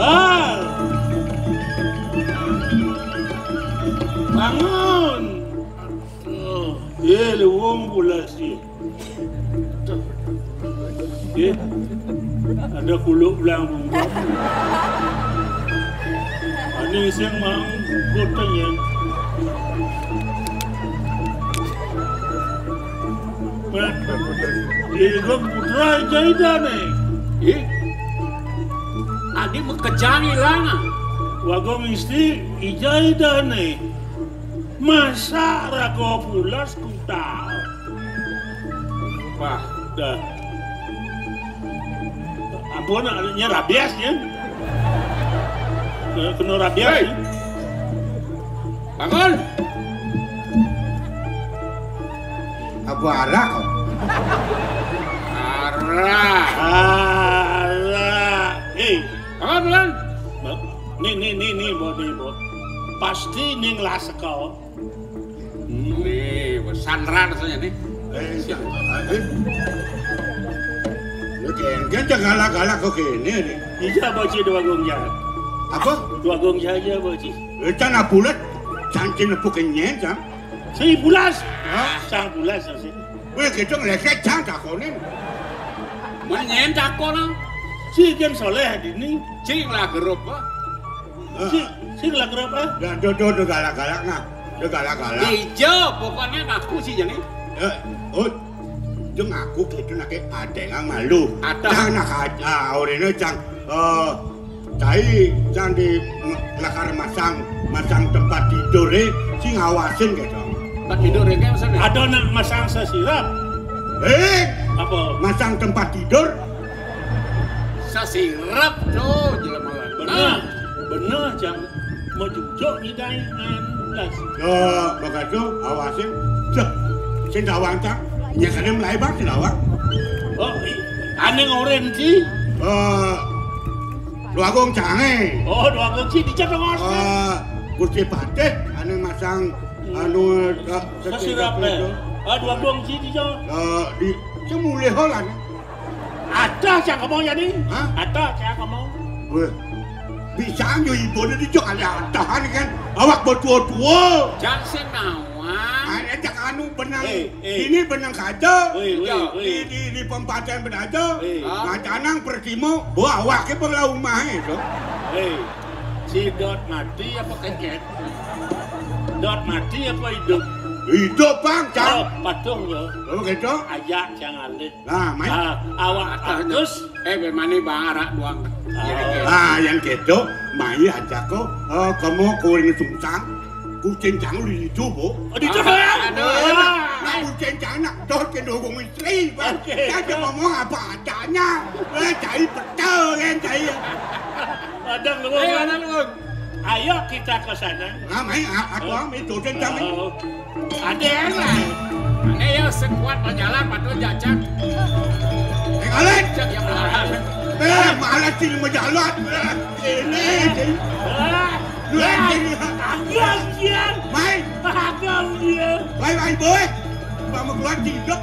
Wah. Bangun. Oh, iya, lewong pula sih. Iya. Ada kuluk belang bungkuk. Ini sing mang goteng ya. Iya, gua putra Ida Ida nih. Ih. Adi makejang ilang. Wagong istri Ida Ida nih. Masa raga pulas kutal. Wah, dah. Ampun, nya rabies ya. Kena, kena rabies. Hei. Ya. Bangun. Apa arah kau? Arah. Arah. Hei. Bangun, bangun. Ni, ni, ni, ni, Bo, ni, Bo. Pasti ning las kau. Nih, sandra rasanya nih. Eh, iya. Eh. Lu kan, kan jangan galak-galak kok gini nih. Iya, Boci, dua gong jahat. Apa? Dua gong jahat, Boci. Eh, can apulet, can cin nepuk kenyang, can. Sing pulas. Hah? Sang pulas, sing. Weh, gitu ngeleset, can takonin. Menyen takon. Si kan soleh dini. Cing lah gerup, ah. Sing, sing lah kenapa? Dan do do do galak-galak nah. Do galak-galak. Ijo, pokoknya ngaku sih jadi. Eh, oh, do ngaku gitu nak ada yang malu. Ada. Nah, nah, aja, orangnya cang, eh, cai cang di lakar masang, masang tempat tidur eh, sing ngawasin gitu. Tempat tidur ya, kayak maksudnya? Ada nak masang sesirap. Eh, apa? Masang tempat tidur. Sasirep tuh jelema. Bener, nah. Bener, Cang. Mau jujur ngidain belas. Ya, begitu, awasin. Cek, sing tawang, Cang. Nya kadang mulai bang, sing tawang. Oh, i-, aneh ngoren sih. Eh, Dwagung Cange. Oh, Dwagung sih, dicet dong, Mas. Eh, Gusti Patih, aneh masang, anu, eh, sesirap, sesirap eh. Itu. Ah, dua gong siji jo. Eh, di, cuma mulih lan. Ada siang kamu jadi? Hah? Ada siang kamu? Weh, bisa nyo ibu ni jo kali atahan kan. Awak bertua-tua. Jangan senawan. Ada cak anu benang. Eh, eh. Ini benang kaca. Weh, weh, weh. Di, di, di pempaten benaja. Eh. Nah, canang pertimo, bawa awak ke belah rumah itu. Eh, si Dot mati apa kecet? Dot mati apa hidup? Hidup, Bang, Cang. Oh, patuh lo. Oh, gitu? Ajak Cang Alit. Nah, main. Ah, awak bagus. Eh, bemani Bang arak buang. Ah. Ah, yang gitu, mai aja ko. Eh, kamu kuring sungsang. Kucing Cang lu itu, Bu. Oh, di itu, Bang? Aduh. Nah, kucing Cang nak dot ke dukung istri, Bang. Oke. Saya cuma ngomong apa adanya. Eh, cai betul kan, cai. Padang lu. Ayo, padang lu. Ayo kita ke sana. Nah, main, a-, aku am itu, dan kami. Oh. Ada yang lain. Ada yang sekuat berjalan, patut jajak. Eh, Alex. Cak yang berjalan. Eh, malah sini berjalan. Eh, ini, ini. Ah, lu ah, ini. Agak, Jian. Main. Agak, Jian. Bye, bye, boy. Mama keluar, tidak.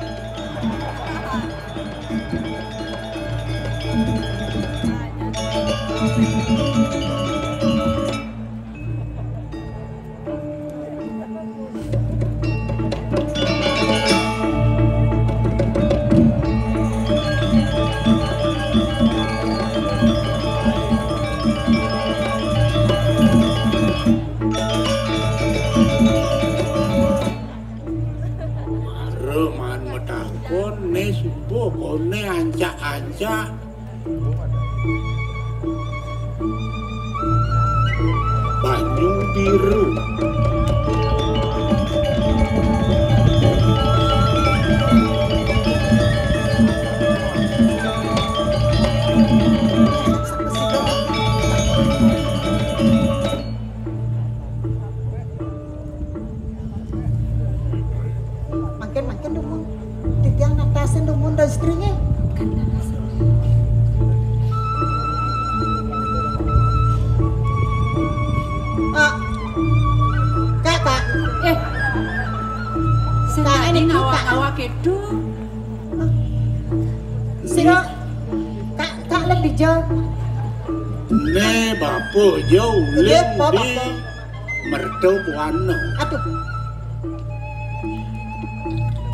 Mara maan matakon, né suba koné ancak-ancak. Banyu biru. Mangkin, mangkin dumun. Titiang natasin dumun da istriné. Ah. Kak, Kak. Eh. Sing Kak, tadi niki, Kak. Ngawak-ngawak itu. Sira, Kak, Kak, lek dija. Né bapa ja ulih, nggih, Bapak. Merta Buana. Aduh.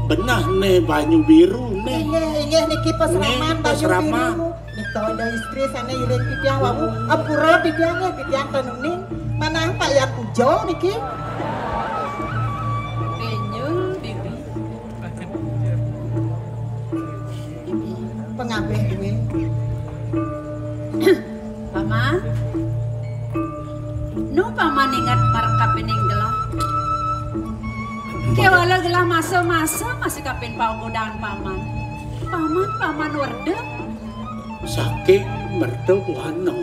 Benah né banyu biru né. Inggih, inggih, niki pasraman. Nggih, banyu pasraman. Biru. Nika ada istri sané iring titiang wau. Ampura titiang nggih, titiang ten uning. Manah Pak Yan Ujo niki. Benyul bibi. Pangabih duwé. Paman. Nu paman inget marep kapining gelah. Kéwala gelah masa-masa masih kapin paukudan paman. Paman, paman werda. Saking merta Buana.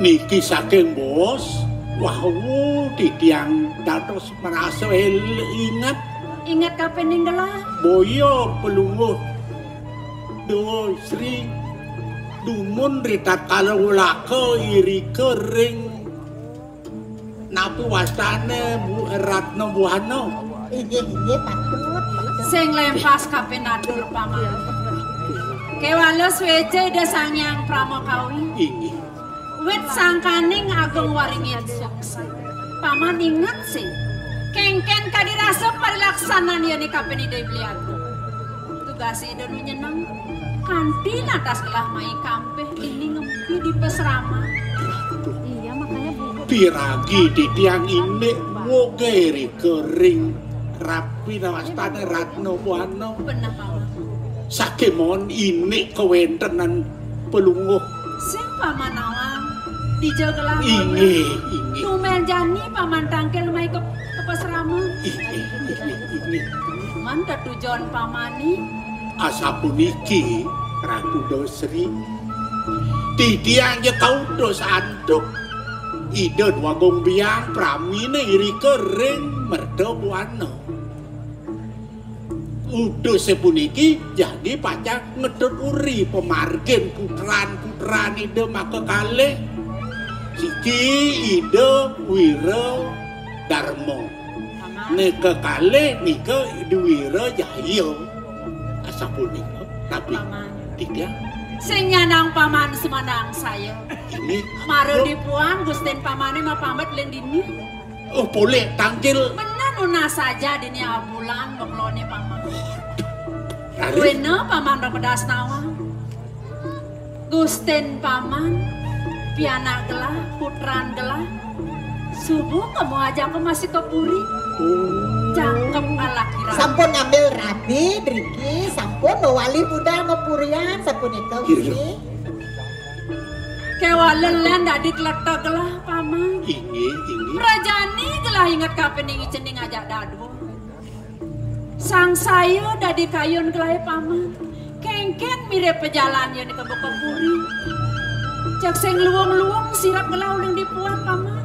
Niki saking bos, wau titiang dados marasa el-, inget. Inget kapining gelah. Boya Palungguh Déwa Sri dumun ritatkala ulaka irika ring napi wastané Bu-, Ratna Buana. Inggih, inggih, patut, patut. Sing lempas kapin atur, Paman. Kéwala suéca Ida Sang Hyang Pramakawi. Inggih. Wit sangkaning agung waringin suksa. Paman inget sih. Kéngkén kadi rasa parilaksanan yéné kapin Ida Beli Agung. Tugas Ida nu nyeneng. Kanti natas gelah mai kampih ini ngempi di pasraman. Iya, makanya Bu. Piragi titiang indik woga rika ring rapi nawastané Ratna Buana. Beneh, Paman. Sakémaon indik kawéntenan Palungguh. Sing Paman awang, dija gelah. Inggih, inggih. Tumben jani Paman tangkil mai ka, ka pasraman. Inggih, inggih, inggih. Man tetujon Pamané. Asapuniki, Ratu Dosri. Titiang ja kautus antuk Ida Dwagung Biang praminé irika ring Merta Buana. Utusé puniki jagi pacang ngetut uri pamargin putran-putran Ida makakalih. Siki Ida Wira Darma. Né kekalih nika Dwira Jaya. Asapunika. Tapi Paman. Titiang. Sing nyandang Paman sumandang saya. Ini. Mara dipuan Gustin Pamané mapamit len dini. Oh, polih tangkil. Bener nunas saja dini abulan bekelone Paman. Raris. Wena Paman bepedas nawang. Gustin Paman, pianak gelah, putran gelah. Subuh kamu ajak aku masih ke puri. Oh. Cakep alaki rabi. Sampun ngambil rabi, driki, sampun mawali budal mapurian, sapunika, iya, Gusti. Kéwalen lén dadi kleteg gelah, Paman. Inggih, inggih. Rajani gelah inget kapining cening ajak dadua. Sangsaya dadi kayun gelah Paman. Kéngkén mirib pajalan yén ka buka puri. Cek sing luwung-luwung sirep gelah uling dipuan Paman.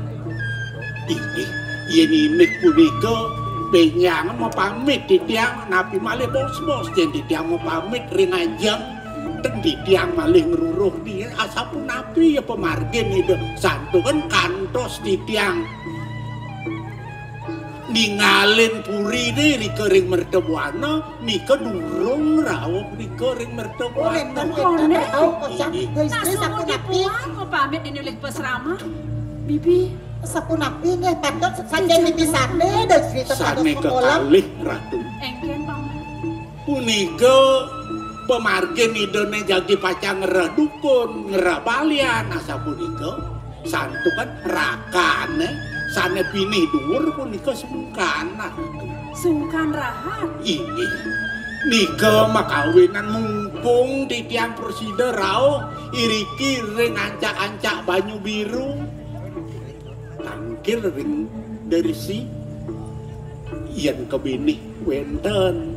Inggih, yén indik punika bénjang mapamit titiang napi malih bos-bos yén titiang mapamit ring ajeng. Ten titiang malih ngruruh dia asapunapi ya pamargin Ida santukan kantos titiang ningalin puri né rika ring mertabuana, nika durung rauh rika ring mertabuana. Oh, wénten, wénten. Koné. Rauh kocap, Gusti, sapunapi? Puan, mau pamit dini uling pasraman. Bibi. Sapunapi nggih, patut saking bibi sané, Gusti, sané kekalih, Ratu. Éngkén, Paman. Punika pamargin Idané jagi pacang ngrereh dukun, ngrereh balian, asapunika. Santukan rakané sané pinih duur punika sungkan. Sungkan rahat. Inggih. Nika makawinan mumpung titiang prasida rauh iriki ring ancak-ancak banyu biru. Tangkil ring dersi yén kebinih wénten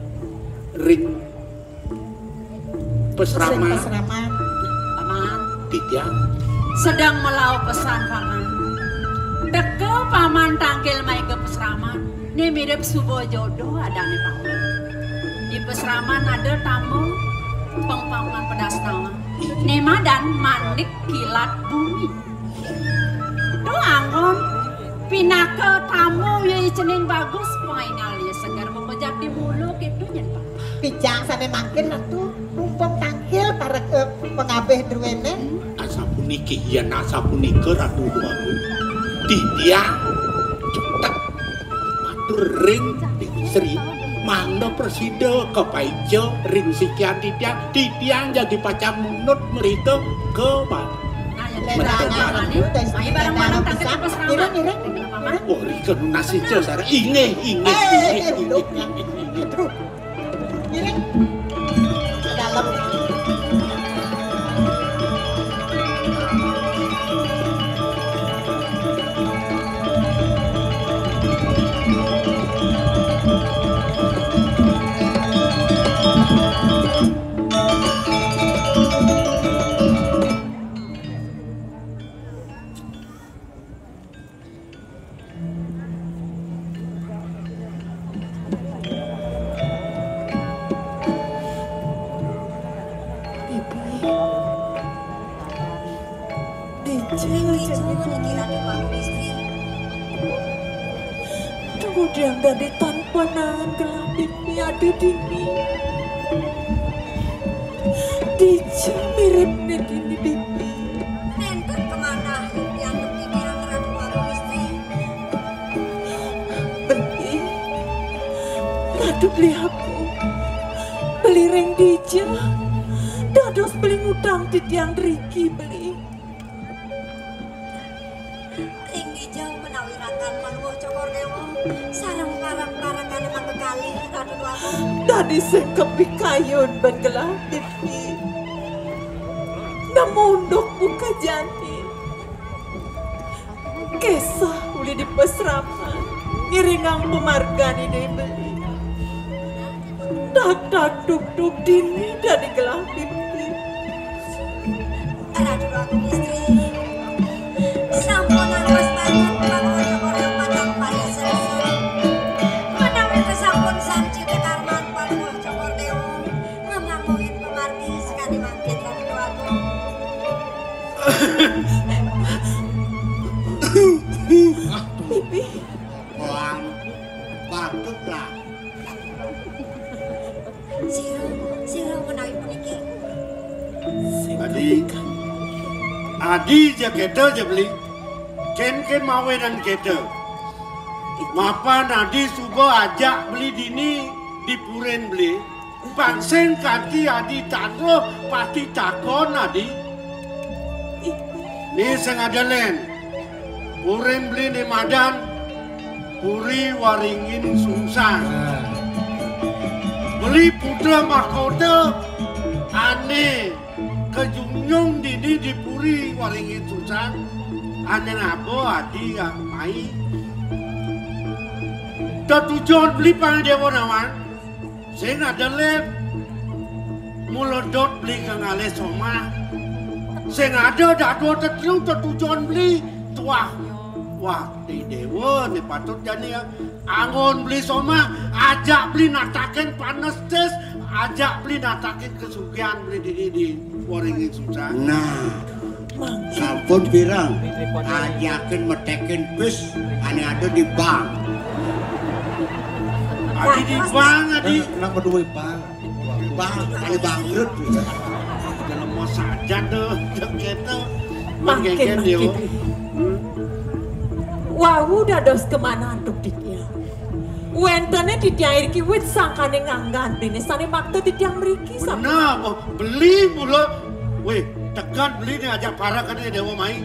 ring pasraman. Pasraman. Paman. Titiang. Sedeng melau pesan, Paman. Teka Paman tangkil mai ka pasraman. Né mirip suba jodoh adané Paman. Di pasraman ada tamu pengpaman pedas nawang. Né madan Manik Kilat Bumi. Duh anggon, pinaka tamu ya cening bagus, paingal ya seger, mengejak di mulu gitu nyen, Pak. Pijang sané mangkin Ratu, mumpung tangkil para, eh, pengabih druéné. Asapuniki, yén asapunika Ratu Déwagung. Titiang cetek matur ring Sri, mangda prasida kapaica ring sikian titiang, titiang jagi pacang munut mrika ka Bali. Nah, ya, mereka bareng-bareng, ayo bareng-bareng tangkil ke pasraman. Ngiring, ngiring. Oh, rika nunas ica sareng. Inggih, inggih, eh, inggih, eh, inggih, inggih, inggih. Ngiring. Ke dalem. Bibi. Dija, Dija, niki Ratu Pangestu. Kemudian dadi tanpa nahan gelah Bibi ada dini. Dija mirip dini Bibi. Nénten kamanah yang penting yang Ratu Pangestu. Beli. Ratu beli aku. Beli ring Dija. Dados beli ngutang titiang driki beli. Ring Dija menawi rakan Palungguh Cokor Déwa sareng parang-parangane mangkekalih Ratu Déwagung. Dadi sing kepikayun ben gelah Bibi. Nemu unduk buka jati. Kesah uli di pasraman, ngiringang pamargane Déwa Beli. Dak dak duk duk dini dadi gelah Bibi. Ratu Agung Istri. Sampun antos banget Palungguh Cokor Déwa pacang pada sesel. Menawi kesampun sarjita karman Palungguh Cokor Déwa, mamangguhin pamargi sakadi mangkin Ratu Agung. Bibi. Wah, Lah. Sira, sira menawi puniki. Adi, adi ja kéto ja beli. Kén-kén mawinan kéto. Mapan adi suba ajak beli dini di purin beli. Pang sing kanti adi taruh pati takon adi. Ni sing ada lén. Purin beli ni madan Puri Waringin Sungsang. Beli putra mahkota ané kajunjung dini di Puri Waringin Sungsang. Ané ngaba adi mai. Tetujon beli pang déwa nawan. Sing ada lén mula dot beli ka ngalih somah. Sing ada dadua tetelu tetujon beli tuah. Wah, di déwa ni patut jani ya. Anggon beli somah, ajak beli natakin panestis, ajak beli natakin kesugihan beli di, di, di Waringin Sungsang. Nah, sampun pirang? Ajakin metekin bis, ané ada di bank. Adi di bank, adi. Kenapa duwe bank? Bank, ané bangkrut. Dalam mau saja tuh, kéto. Mangkin, mangkin, mangkin. Hmm. Wau dados kemana antuk titiang. Wéntené titiang iriki wit sangkané nganggan dene sané makta titiang mriki. Bener, oh, beli mula. Wéh, tekan beli né ajak para kene déwa mai.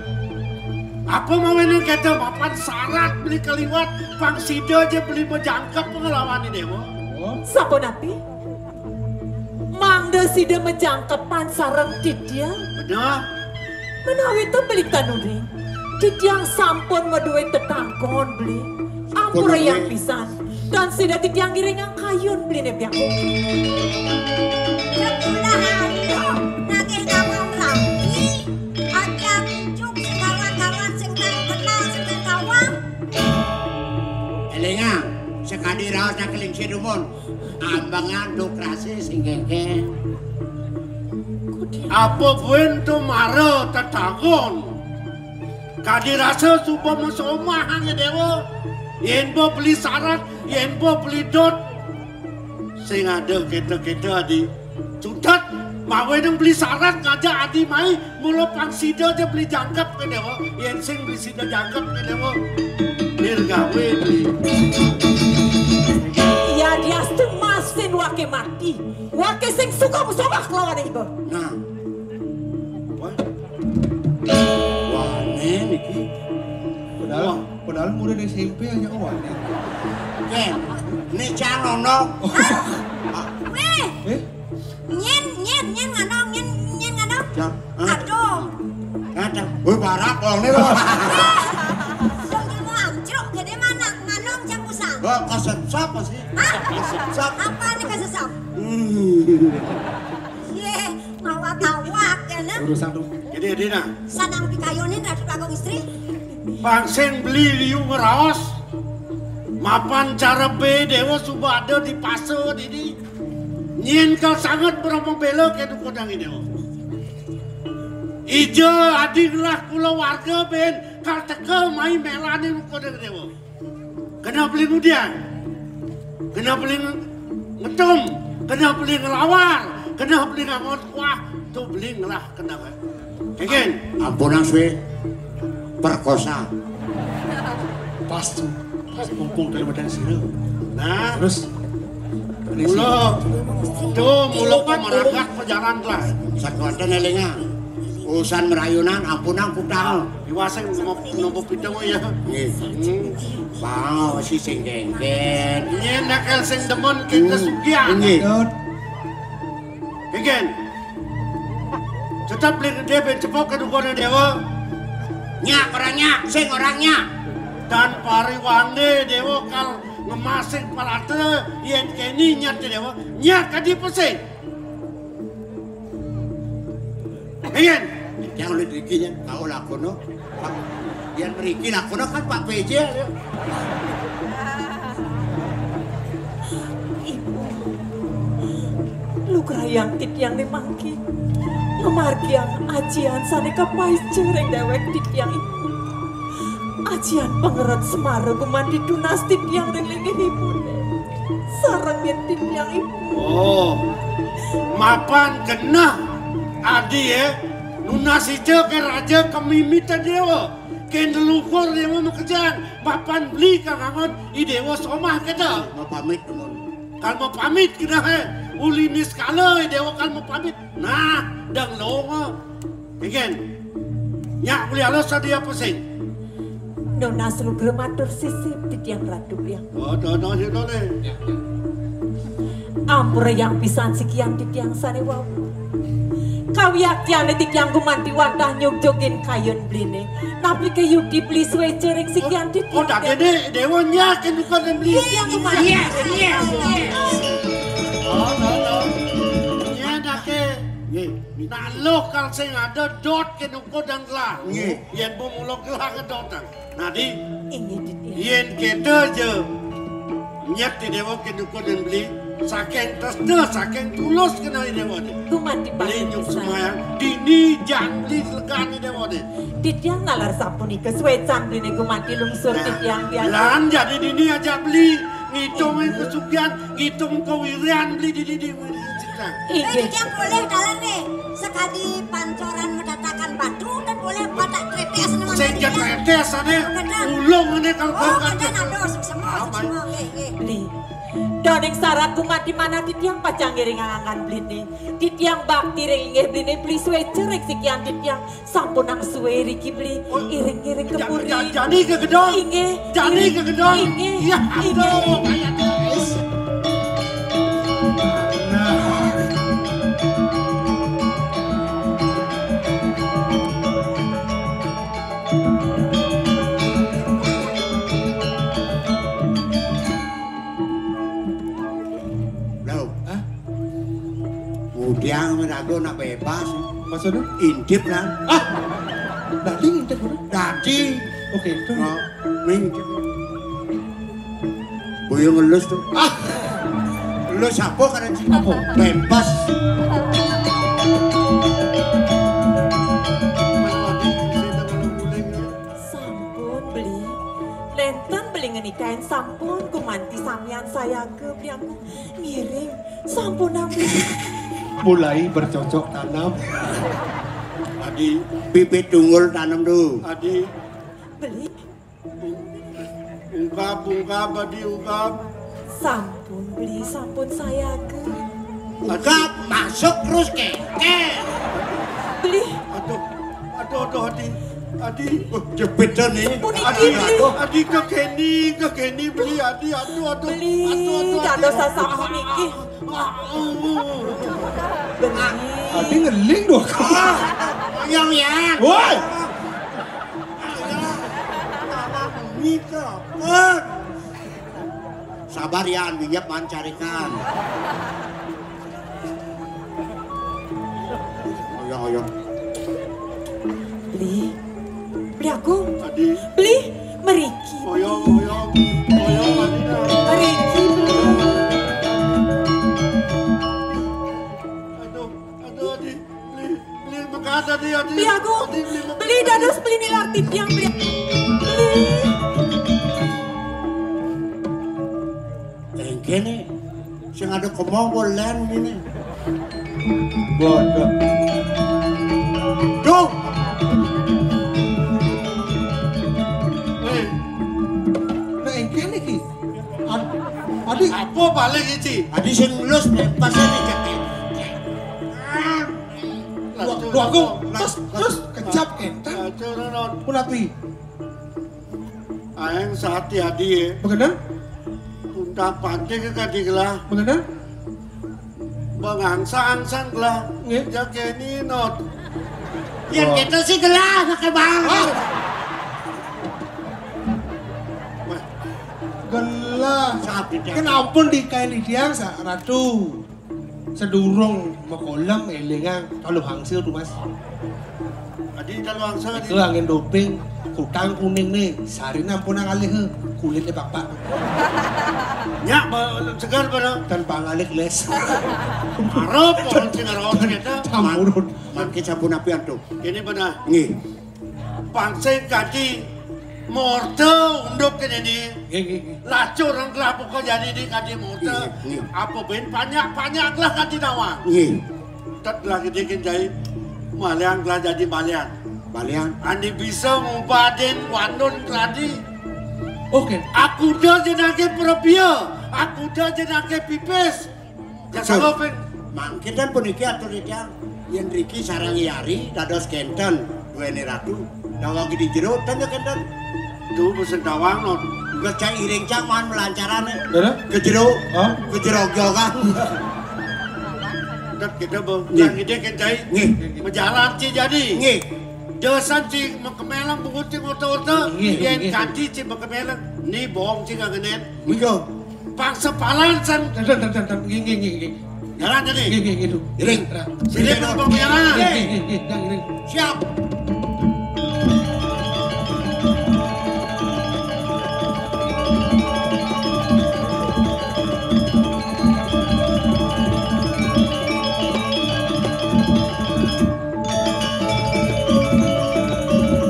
Apa mawinan kéto mapan sarat beli kaliwat, pang sida ja beli majangkep panglawané déwa. Sapunapi? Mangda sida majangkepan sareng titiang. Bener. Menawi to beli tanuring, titiang sampun madué tetangkon beli. Ampurayang pisan. Tan sida titiang ngiringang kayun beli né pian. Jebulahan to nagih nawang lagi. Aja kucuk sing kawan-kawan sing kang kenal sing kang kawang. Élingang, sakadi raos nak kelingsir dumun. Ambengan dukrase sing kéngkén. Apa buin to mara tetangkon? Kadi rasa suba masomah angge déwa. Yén ba beli sarat, yén ba beli dot. Sing ada kéto-kéto adi. Cutet, mawinan beli sarat ngajak adi mai, mula pang sida ja beli jangkep ké déwa. Yén sing beli sida jangkep ké déwa. Nir gawé beli. Yadiastu masin waké mati. Waké sing suka musabah kelawan iba. Nah. Wah. Wané niki. Padahal, wah, padahal murid S M P hanya wané. Kén, né cang nono. Wéh. Eh? Nyén, nyén, nyén nganong, nyén, nyén nganong. Cang, hah? Aduh. Kata, wéh, barak wong né loh. Dong ilmu amcruk, gedé mana nganong cang kusang. Wah, kasep sapa sih? Hah? Kasep sapa? Apa nih kasesap? Hmm. Yé, ngawak-ngawak ya nah. Urusan tuh. Jadi, Dina. Sanang pikayunin Ratu Agung Istri. Pang sing beli liu ngeraos. Mapan cara bé déwa suba ada di pasa dini. Nyén kal sanget brama béla ké duka dangi déwa. Ija adi ngelah kula warga bén kal teka mai mélani duka dangi déwa. Kena beli ngudian. Kena beli nge-, ngetum. Kena beli ngelawar. Kena beli ngangon kuah. Tu beli ngelah kena. Kengken. Ampunang suwe perkosa. Pas tu. Pas mumpung dalam badan sira. Nah. Terus. Mula. Tu mula pameragat pajalan kelas. Sakuatan elinga. Urusan merayunan ampunang kutang. Iwase nompo, nompo pitung ya. Nggih. Hmm. Wau si sing kengken. Nyén nak sing demen ké kesugihan. Nggih. Kengken. Tetep beli gedé ben cepok ké dukane déwa. Nyak ora nyak, sing ora nyak. Dan pariwangé déwa kal ngemasing palatra yén keni nyat déwa. Nyak kadi pesing. Yen. Yang oleh dirikinya, kau lakono. Yang beriki lakono kan Pak P J ya. Ibu, lugrayang titiang mangkin. Ngamargiang ajian sané kapaica ring déwék titiang ibu. Ajian pangeret semara gumanti tunas titiang ring linggih ibu. Sareng yen titiang ibu. Oh, mapan genah adi ya. Nunas ica ke raja kemimita dewa, ke leluhur dewa makejan. Mapan beli kang angon i dewa somah kita. Mapamit, Mon. Kal mapamit kita he. Uli niskala i dewa kal mapamit. Nah, dang longa. Kegen. Nyak beli alus tadi apa sing? Nunas lugra matur sisip titiang Ratu Hyang. Oh, to, to, sik to, Le. Ampura yang pisan sikian titiang sane wau. Kawiaktiane titiang gumanti wantah nyugjugin kayun beline. Napi ke yudi beli sueca ring sikian titiang. Oh, dagene dewa nyak ke nuka dan beli. Titiang gumanti. Iya, iya. Oh, to, to. Iya, dake. Nggih. Nah, lo kal sing ada dot ke nuka dan lah. Nggih. Yen bu mulo gelah ke dot. Nadi, inggih, Didi. Yen kita aja nyet di dewa ke dukun dan beli, saking tresna, saking tulus kena di dewa ni. Gumanti beli nyuk semayang, dini jangli lekan di dewa ni. Titiang nalar sapunika suecan beli gumanti lungsur. Nah, titiang dia. Lan jadi dini aja beli, ngitung kesugihan, ngitung kewirian beli di dini. Inggih. Eh, titiang boleh dalan nih. Sekali pancoran medatakan batu dan boleh batak tretes nama. Sing titiang. Tretes ane. Bener. Ulung ane kalau. Oh, bener, aduh, semua, semua. Nggih, nggih. Beli. Doning sarat gumanti manah titiang pacang ngiring angan beli ni. Titiang bakti ring inggih beli ni beli sueca ring sikian titiang. Sampunang suwe riki beli. Oh, iring-iring ke ja-, puri. Ja-, jani ke gedong. Inggih. Jani ke gedong. Inggih. Iya, inggih. Aduh, kayak terus. Nah. Loh. Hah? Ngudiang merago nak bebas. Maksudnya? Intip lah. Ah. Dadi intip mana? Dadi. Oke, itu. Oh, ming intip. Boyo ngelus tuh. Ah. Ngelus apa kan? Apa? Bebas. Sampun beli. Nenten beli ngenikain sampun gumanti samian sayaga beli aku. Ngiring, sampunang beli. Mulai bercocok tanam. Adi, bibit tunggul tanam tuh. Adi. Beli. Ungkap, ungkap, Adi, ungkap. Sampun beli, sampun sayaga. Ungkap, masuk terus ke. Ke. Beli. Aduh, aduh, aduh, Adi. Adi. Wah, jepit dah nih. Puniki, Adi, beli. Aduh, Adi, kekeni, kekeni, beli, Adi, aduh, aduh. Beli, aduh, aduh, aduh, dados aduh. Sasampun niki. Ah, ah, ah, ah. Beli. Adi ngeling doh. Ah, yang, yang. Woi. Mika, pun. Sabar ya, Andi, ya, pancarikan. Oyong, oyong. Beli. Beli aku. Adi. Beli. Meriki. Oyong, oyong. Oyong, Adi. Meriki, beli. Aduh, aduh, Adi. Beli, beli, mekat, Adi, Adi. Beli aku. Adi, beli, mekat, beli, Adi. Dados beli nilar titiang, beli. Beli. Engkene, sing ada kemong apa len ngene? Bodoh. Duh. Eh. Nah, engkene iki. Ad-, Adi. Apa balik iki? Adi sing ngelus bebas ae jake. Dua, dua aku. Terus, terus kejap entan. Aja, Ron. Kunapi? Aeng sehati-hati ya. Bagaimana? Tuntang panting ke kadi gelah. Bagaimana? Bangangsa-angsan gelah. Nggih. Jageni not. Yen kita sih gelah pakai bang. Wah. Gelah. Sehati-hati. Kenapa dikain tiang sa Ratu? Sedurung makolam elingang kalu hangsil tuh, Mas. Adi kalu hangsil, Adi. Itu angin doping, kutang kuning nih, sari nampun ngalih, kulitnya bapak. Nyak, ba-, segar pada. Tanpa ngalih les. Arep, pohon sing arep ternyata. Campurun. Mangke sampun api antuk. Ini pada. Nggih. Pangsing kaji. Morta unduk kéné né. Nggih, nggih, nggih. Lacur engklah buka jani né kadi morta. Nggih, nggih. Apa bén panyak-panyak lah kadi nawang. Nggih. Tet lah gedé kén jai. Malian lah jadi malian. Malian. Andi bisa ngubadin wandun keladi. Oké. Aku da jenengé Prabia, aku da jenengé Pipis. Ya, betul. Sama, Pin. Mangkin ten puniki atur titiang. Yén riki sareng Yari dados kénten, duéné ratu. Dawang di jero ten ya kénten. Tuh, mesen dawang, non. Enggak, cai iring cang man melancaran, eh. Bener? Ke jero. Hah? Ke jero jogan. Tet kita, Bang. Nggih. Yang ini kan cai. Nggih. Menjalan ci jadi. Nggih. Dosan ci mengkemelang bungut ci ngota-ngota. Nggih, yén nggih. Kanti ci mengkemelang. Ni bohong ci nggak ngenet. Nggih. Pang sepalan san. Ten, ten, ten, ten. Nggih, nggih, nggih, nggih. Jalan tadi. Nggih, nggih, nggih, Duk. Iring. Sini, Bang, Bang, jalan. Nggih, nggih, nggih, nggih, nggih. Siap.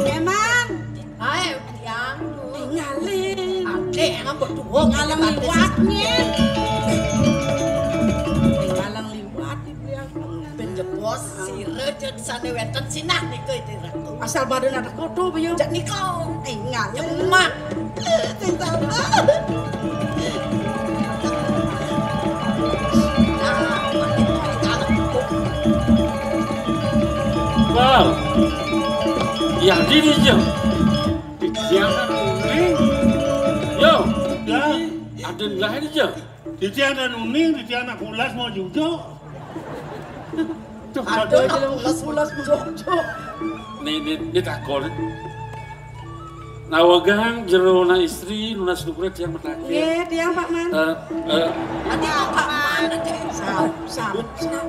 Memang. Hai, Yang. Ngalih. Adé, ngambek duwung. Ngaleng liwat, nggih. Ngaleng liwat, Ibu Yang. Ben jebos, sira jek sané wénten sinah nika, Iti Ratu. Asal badan ada kodo, Bu, ya. Jek nika. Eh, ngalem. Nyemak. Sing sabar. Wow. Ya, dini, Jeng. Titiang anak uning. Yo, ya. Aden lah ini, Jeng. Titiang anak uning, titiang anak pulas mau jujur. Tuh, aduh, aduh, aduh, pulas, pulas, pulas, pulas. Nih, nih, nih takon. Nawegang jero na istri, nunas nugrah tiang mataké. Nggih, tiang, Pak Man. Eh, eh. Adi Pak Man, Dek. Sap, sap, sap.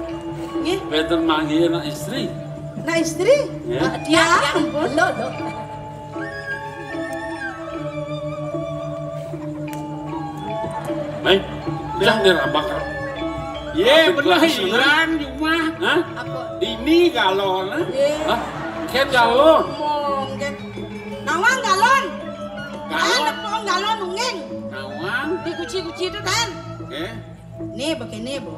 Nggih. Wénten manggih na istri. Na istri? Nggih. Eh, tiang, tiang. Ampun. Lho, lho. Baik. Tiang der abang. Yé, bener hilang jumah. Hah? Apa? Dini galon, eh? Yé. Hah? Kén galon. Ngomong, kén. Nawang galon. Galon. Ayo, nepung galon, unging. Nawang. Dikuci-kuci itu, kan? Oké. Né, begini, Bu.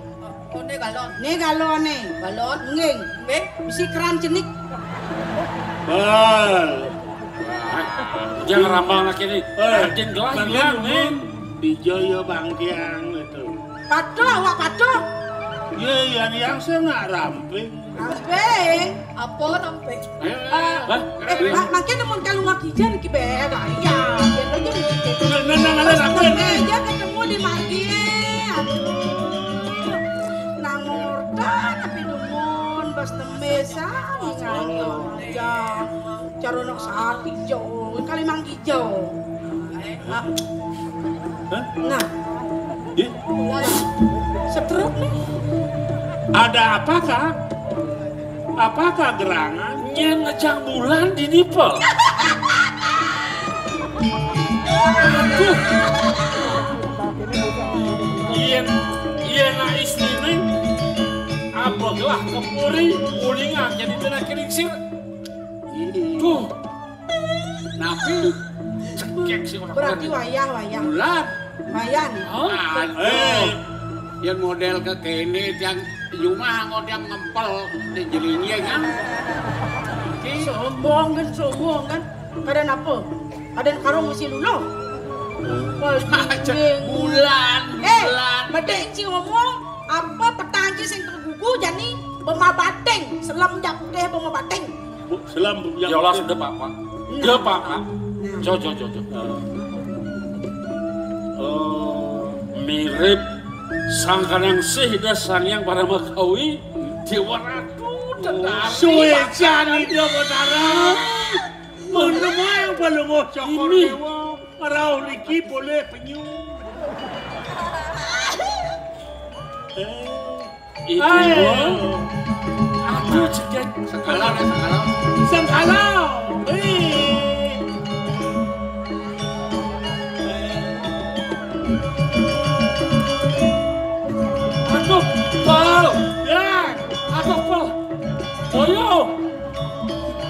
Oh, né galon. Né galon, né. Galon. Unging. Unging. Bisi keran cenik. Bal. Jangan rambang lagi nih. Eh, Raden gelah Bang hilang, Yan, nih. Nuhun. Dija ya Bang Kiang itu. Patuh, awak patuh. Yé, yan yang saya nak ramping. Ramping. Apa ramping? Eh, hah? Eh, ma-, mangkin mun kalungan kija niki bé, dah, iya. Nah, nah, nah, nah, nah, nah. Iya, ketemu di margi. Aduh. Nang murka, tapi dumun, bas tembe, sami ngayong. Ya, cara nak sehati, jauh. Kali manggi. Jauh. Hah? Nah. Ih? Stroke nih. Ada apakah? Apakah gerangan? Nyén ngejang bulan di nipel. Aduh. Yén, yén na istriné, abeglah kepuri, ulingan jadi tenak keringsir. Tuh. Napi? Cekek si orang. Berarti wayah, wayah. Bulan. Wayah nih. Hah? Aduh. Eh, yén modél kékéné tiang jumah anggo tiang ngempel di jelinggé kan. Sombong kan, sombong kan. Ada napa? Ada karung mesti luluh. Bulan, eh, bulan. Bedé ci ngomong, apa petang ci sing tergugu jani bema bating, selam jap deh bema bating. Selam yang ya Allah, sudah, Pak, Pak. Nah. Ya, Pak, Pak. Nah. Jo, jo, jo, jo. Nah. Oh, mirip Sang Kanangsih dan Sang Yang Paramakawi, Dewa Ratu, Tentara. Suwe jani dia, Batara. Mun nemu yang palungguh cokor ini. Dewa, rauh niki boleh penyu. Eh. Ibu. Ayo. Aduh, cekek. Sengkala, sengkala. Sengkala. Eh. Aduh, Pol. Ya. Aduh, Pol. Ayo.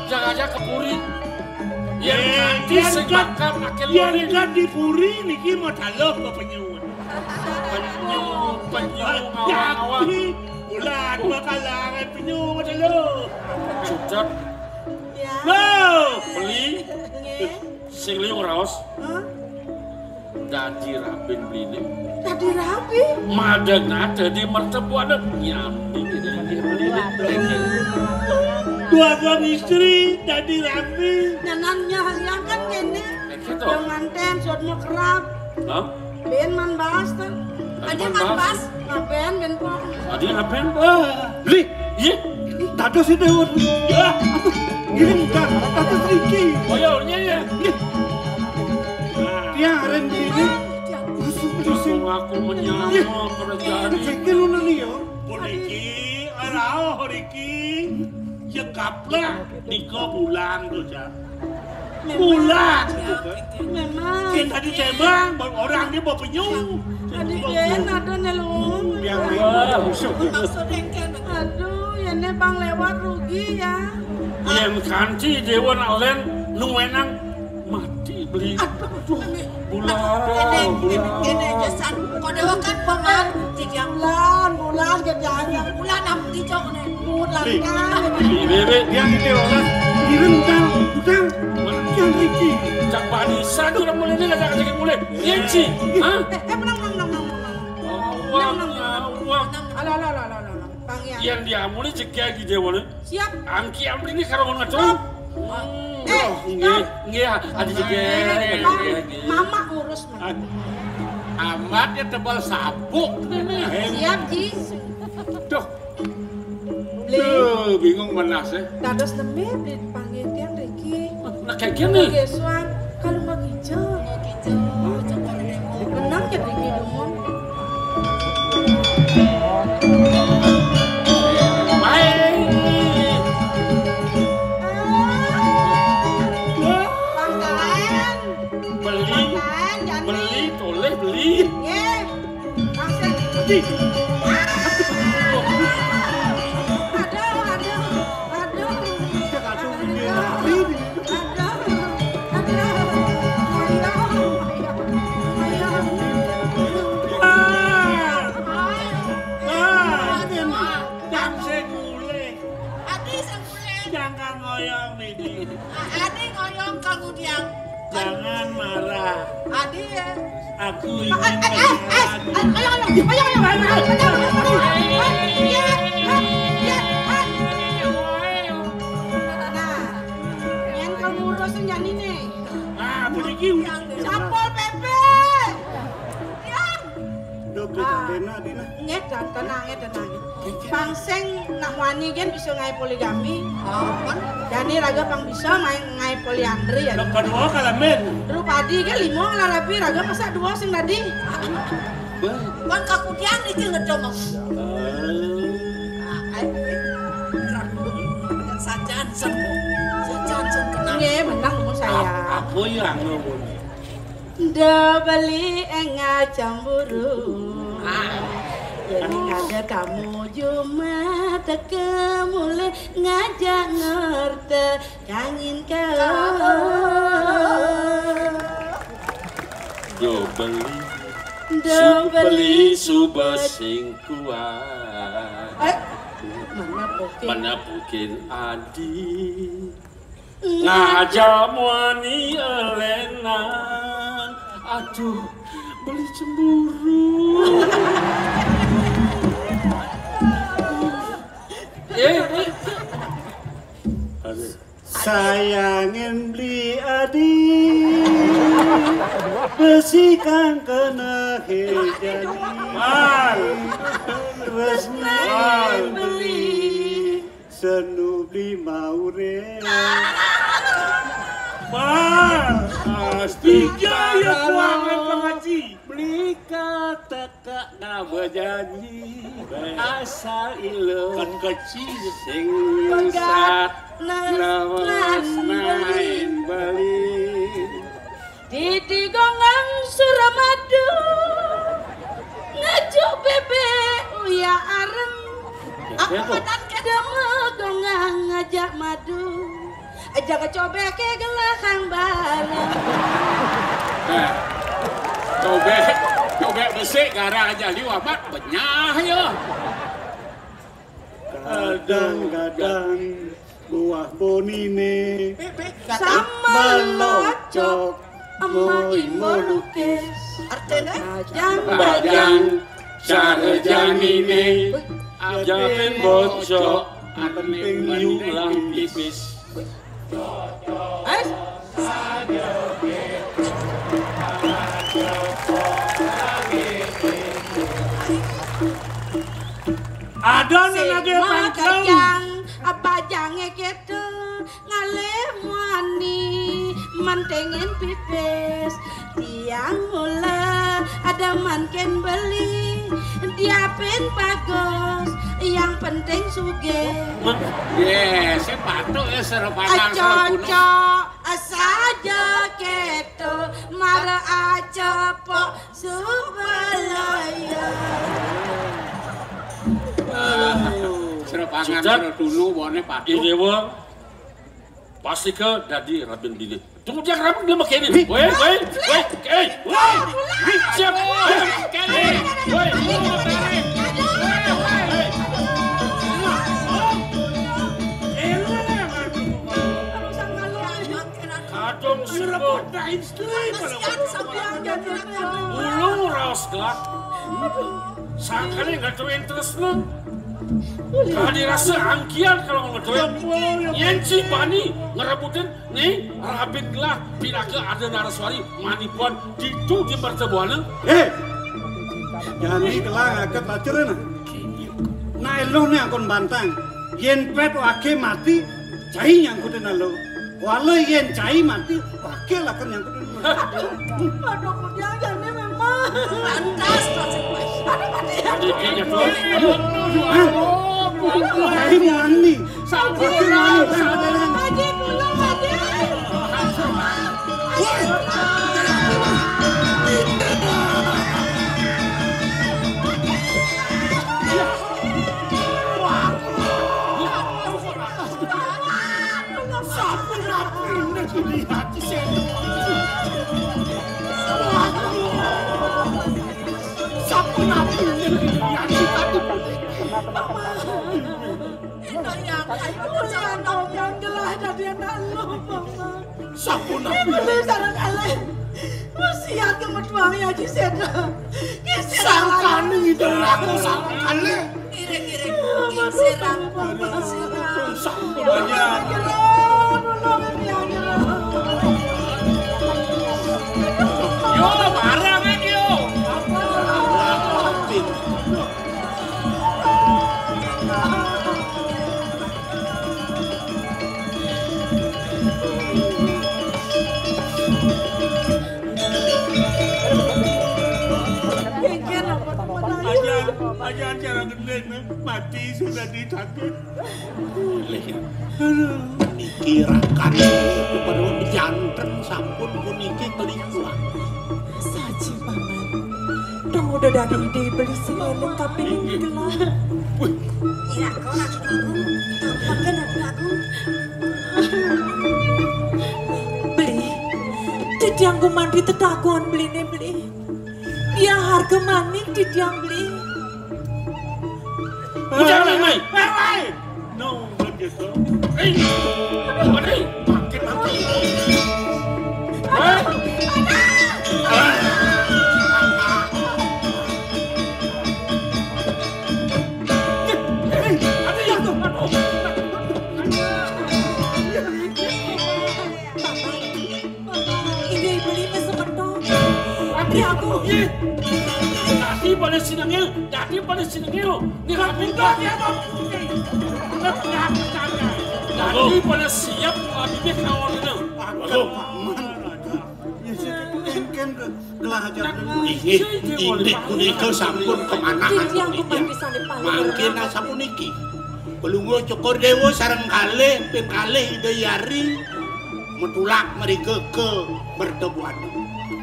Jangan aja ke puri. Yén kanti sing bakal aké luwih. Yén kan di puri niki mah taluh pepenyuh. Penyuh, penyuh, ngawang-ngawang. Tapi bulan bakal larangan penyuh mah taluh. Cucet. Ya. Loh, beli. Nggih. Sing liu raos. Hah? Dadi rabin bliné. Dadi rabi? Madeg nate di mertebuane nyambi di beli. Dua suami istri dadi rabi. Nyanan nyah yang kan kéné. Kayak gitu. Yang nganten suat mau kerap. Hah? Ben man bas tuh. Ada man bas. Ngapain ben pok? Ada ngapain? Beli. Iya. Dados itu. Ya. Aduh, ini enggak. Dados iki. Oh ya, iya ya. Iya. Tiang aren ini. Musuh musuh. Aku menyama kerajaan. Iki ngono ya. Puniki arah riki. Ya kaplak nika bulan to, Cak. Bulan. Memang. Kita di Cemang, orang dia bawa penyu. Tadi dia ada nih lu. Yang musuh. Aduh, ya nih bang lewat rugi ya. Yang kanti dewa nak len nuwenang mati beli. Aduh, bulan. Ini, ini, ini jasan. Kau dewa kan paman. Bulan, bulan, jajan. Bulan, am, hijau nih. Bulan, kan. Ini, ini. Yang ini orang. Ini utang, utang. Yang riki. Cak bani, satu orang mulai ini, ngajak-ngajak mulai. Iya, Ci. Hah? Eh, eh, menang, menang, menang, menang, menang. Uang, uang. Alah, alah, alah, alah, alah. Bang, ya. Yang dia mulai jegel gitu ya, Wan. Siap. Angki ambil ini karo ngono, Cung. Eh, nggih, nggih, adi jegel. Mama ngurus, Mama. Amat ya tebal sabuk. Siap, Ji. Duh. Beli. Duh, bingung menas ya. Dados tembe beli panggil tiang riki. Nah, kayak gini. Oke, Suan. Kalau nggak hijau. Menang ya riki dong. Baik. Beli, beli, toleh beli. Nggih. Beli. Aduh, aduh, aduh. Aduh, aduh, aduh. Ayo, ayo, ayo. Ah, ah, ini. Yang sing mulih. Adi sing mulih. Jangan ngoyong, Midi. Adi ngoyong kagudiang. Jangan marah. Adi ya. Aku ingin menyerah. Ayo, ayo, ayo, ayo, ayo, ayo, ayo, ayo, ayo. Iya, iya, iya. Nah, yang kamu urusin yang ini. Ah, begitu. Sapol P P. Yang Duh, Dina, Dina. Nggih, tenang, nggih, tenang. Bang sing nak wani kan bisa ngae poligami. Oh, kan? Jani raga pang bisa main ngae poliandri ya. Lho, kedua kalamin. Drupadi kan lima ngelar rabi, raga masa dua sing tadi. Bang kakudian iki ngedom. Ah, ayo. Sajan sen. Sajan sen kenal. Nggih, menang umur saya. Apa ya ngomong? Nda beli enga cemburu. Yang ada kamu cuma teke mulai ngajak ngerti kangin kau. Do beli, do beli suba sing kuat. Eh, mana pokin? Mana pokin adi? Ngajak muani elenan. Aduh, beli cemburu. Eh, eh. Aduh. Sayangin beli adi besi kang kena hejani. Mal. Terus naik beli. Senu beli maure. Bang, tiga ya kuangan pengaji. Beli kata kak ngaba janji. Asal ilo. Kan kecil. Sing sat lawas nain beli. Didi gonggang Suramadu ngajuk bebek uya areng. Aku padan kedama gonggang ngajak madu. Jaga cobek ke gelah kang bareng. Eh, cobek, cobek besik garang aja liu amat benyah ya. Kadang-kadang buah bonine sama locok, mau imo lukis. Artinya? Bajang, bajang, cara janine, aja ben bocok, penting nyulang pipis. Ais? Ada nang age pangkeng. Kejang, apa jange keto, ngalih muani, mantengin pipis. Tiang mula ada manken beli, diapin bagus, yang penting sugih. Ye, sepatu ya serepakang serepunu. Cocok saja keto, mara acepok subalaya. Serepangan serepunu, bone patuh. Ini, Wong. Pasti ke dadi rabin bini. Tunggu dia rabin bini makin ini. Weh, weh, weh, eh, weh. Siap. Weh, weh. Kadung sibuk. Ulu raos gelak. Sangkane nggak tahu interest lu. Kadi rasa angkian kalau ngedoyan. Yen ci bani ngerebutin nih, rabin gelah pinaka ada naraswari manipuan ditu di mertebuana. Hei, jani gelah ngaket lacurin. Nah, elo nih akon bantang. Yen pet wake mati, cai nyangkutin elo. Wale yen cai mati, wake lakon nyangkutin elo. Aduh, aduh, kudiang jani memang. Pantas, pantas. Aduh, mati. Aduh, kayaknya tuh. Hah? Cai mani. Wake mani. Haji, tulung, Haji. Sampun apine kuwi ati sedo. Sampun apine kuwi ati tadi. Sampun apine. Sareng kalih. Wasiat kemetuang ya, Haji Seda. Sangkane ngidul aku sareng kalih. Ngiring, ngiring. Ngiring, sirah. Sampun. Yo, bareng iki, yo. Ajan, ajan cara gendeng, mati sudah ditakut. Boleh ya. Aduh. Niki rakan pada janten sampun puniki kelikuan. Saji, Paman. Dong udah dari ide beli sing eling kaping gelah. Wih. Ira kok lagi aku. Tampaknya nanti aku. Beli. Titiang gumanti tetakon beline beli. Dia harga maning titiang beli. Udah, Mai, Mai. Mai, Mai. No, begitu. Eh, aduh, makin, makin. Hah? Eh, aduh, aduh, aduh. Ini beli mesemeton. Ati aku. Ih. Dadi pada sinengil, dadi pada sinengil. Nih, aku enggak ya, Bang. Dadi pada siap, bibit kawan itu. Aduh. Paman. Ya, situ engken ke gelah aja. Inggih, inggih punika sampun kemanahan. Titiang kumanti sane paling mangkin asapuniki. Pelungguh Cokor Dewa sareng kalih ping kalih Ida Hyang Metulak mrika ka mertabuana.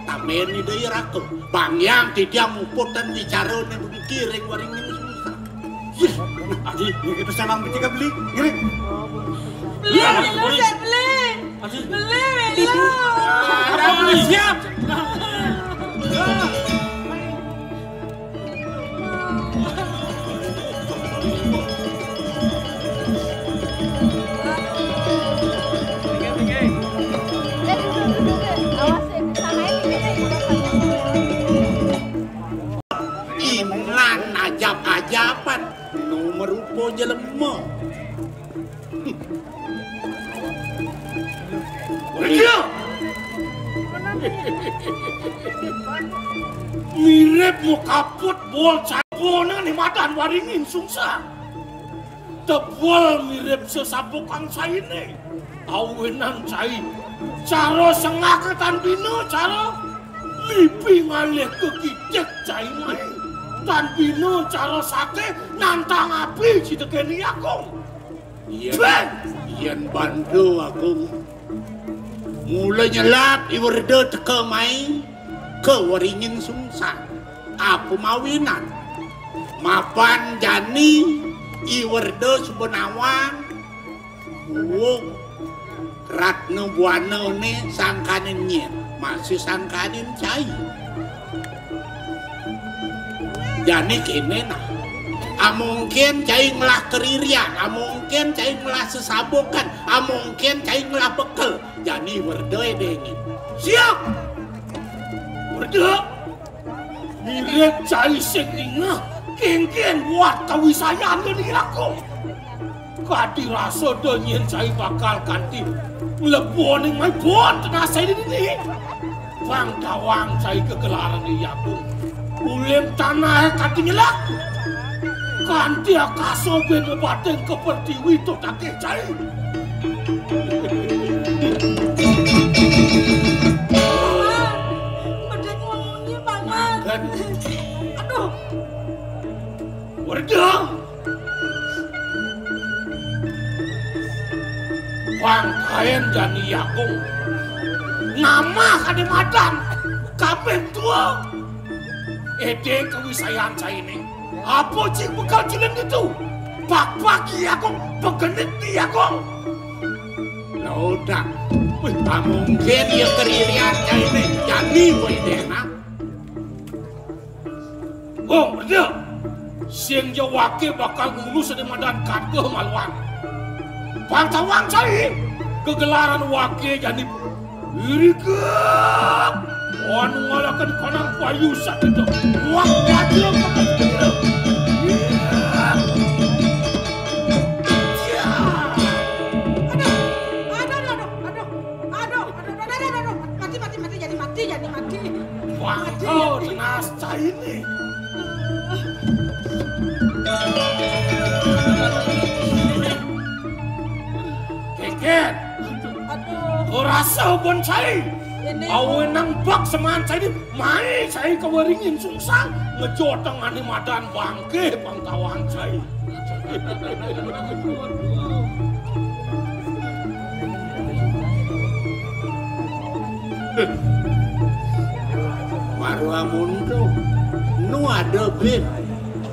Tambahan Ida Hyang Raka. Bang Hyang titiang muputan wicarane puniki ring waringin semisal. Aji, itu saya mang bertiga beli, ngiri. Beli, lu saya beli. Aji. Beli, lu. Ada beli siap. Inan ajab-ajaban, nu marupa jelema. Iya. Mirip mau kaput bol cai. Bona ni madan waringin sungsang. Tebel mirip sesabukan cainé. Awinan cai. Cara sengak tan bina cara lipi ngalih ke kicik cai mai. Tan bina cara saté nantang api citeken Yakung. Yen, yen banda Agung mula nyelap I Werda teka mai ka waringin sungsang. Apa mawinan? Mapan jani I Werda suba nawang, wong Ratna Buana né sangkaning nyén, masih sangkaning cai. Jani kéné nah. Amungkin cai ngelah keririan, amungkin cai ngelah sesabukan, amungkin cai ngelah bekel. Jani Werda dingin. Siap. Werda. Mirip cai sing ningeh, kénkén buat kawisayan ngeniraku. Kadi rasa da nyén cai bakal kanti mlebu ning mai bon tenasai dini. Bang tawang cai kegelaran di Yakung. Uling tanah kadi nyelak. Kanti akasa ben lebating ke pertiwi to takih cai. Bedek ngomongnya, Paman. Kan. Aduh. Werda. Bang kaen jani Yakung. Namah ade madan. Kabeh tua. Ede kawisayan cainé. Apa cing bekal cilin gitu? Pak-pak Yakung, pegenit Yakung. Lodak. Wih, mungkin ya keririan cainé. Jani kowe enak. Oh, iya. Sing jawake bakal ngulus ade madan kadeh maluan. Bang tawang cai, kegelaran wake jani irika. Anu ngalaken kanang payu sakit. Wah, gajah. Iya. Aduh, aduh, aduh, aduh, aduh, aduh, aduh, aduh, aduh, aduh, mati, mati, mati, jadi mati, jadi mati. Wah, kau tenas cai ini. Keken. Aduh. Kau rasa pun cai. Ini. Awe nang bak seman cai ini. Mai cai keweringin sungsang. Ngejoteng ane madan bangke bang tawang cai. Baru amun tu, nu ada bin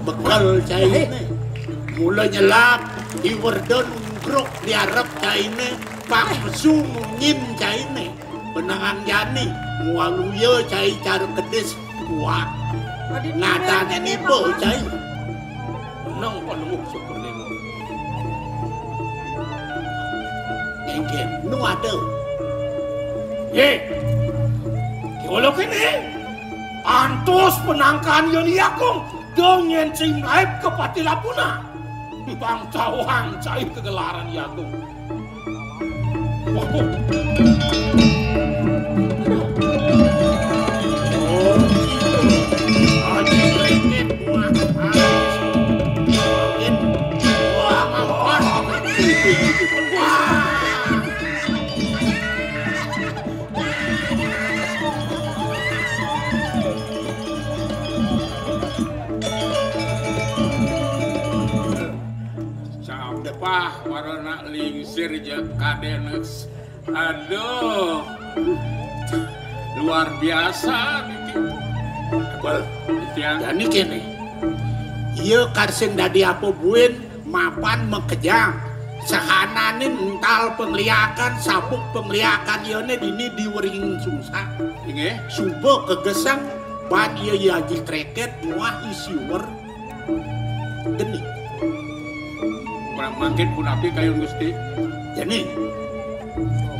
bekel caine. Mula nyelap di Werda nungkruk di arep caine, pang mesu mungin caine. Benangan jani, mualuya cai cara kedis kuat. Ngadane niba cai. Menang panuh syukur lima. Engken, nu ada. Ye, kewala kene. Antos penangkan yon yakung, dongen sing laib ke pati lapuna. Bang tawang cai kegelaran yakung. Sampah marana lingsir ja kadene. Aduh. Luar biasa niki. Bel, ya. Jani kene. Iya kar sing dadi apa buin mapan makejang. Sahanané ental pangliakan, sabuk pangliakan iyané dini diwering sungsang. Inggih. Suba kegesang ban iya Aji Kreket muah I Siwer geni. Mangkin punapi kayun Gusti? Geni.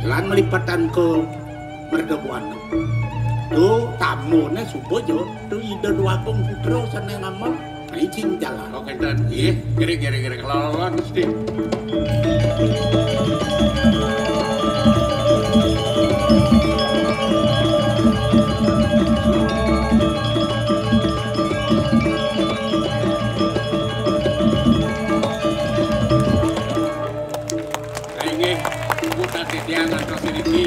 Lan malipetan ka Merga Buana. Tu tamuné suba ja, tu Ida Dwagung Putra sané ngamel. Nah, izin jalan. Oh, kénten. Nggih, kiri, kiri, kiri. Lawan, Gusti. Inggih, putra titiang ngantos niki.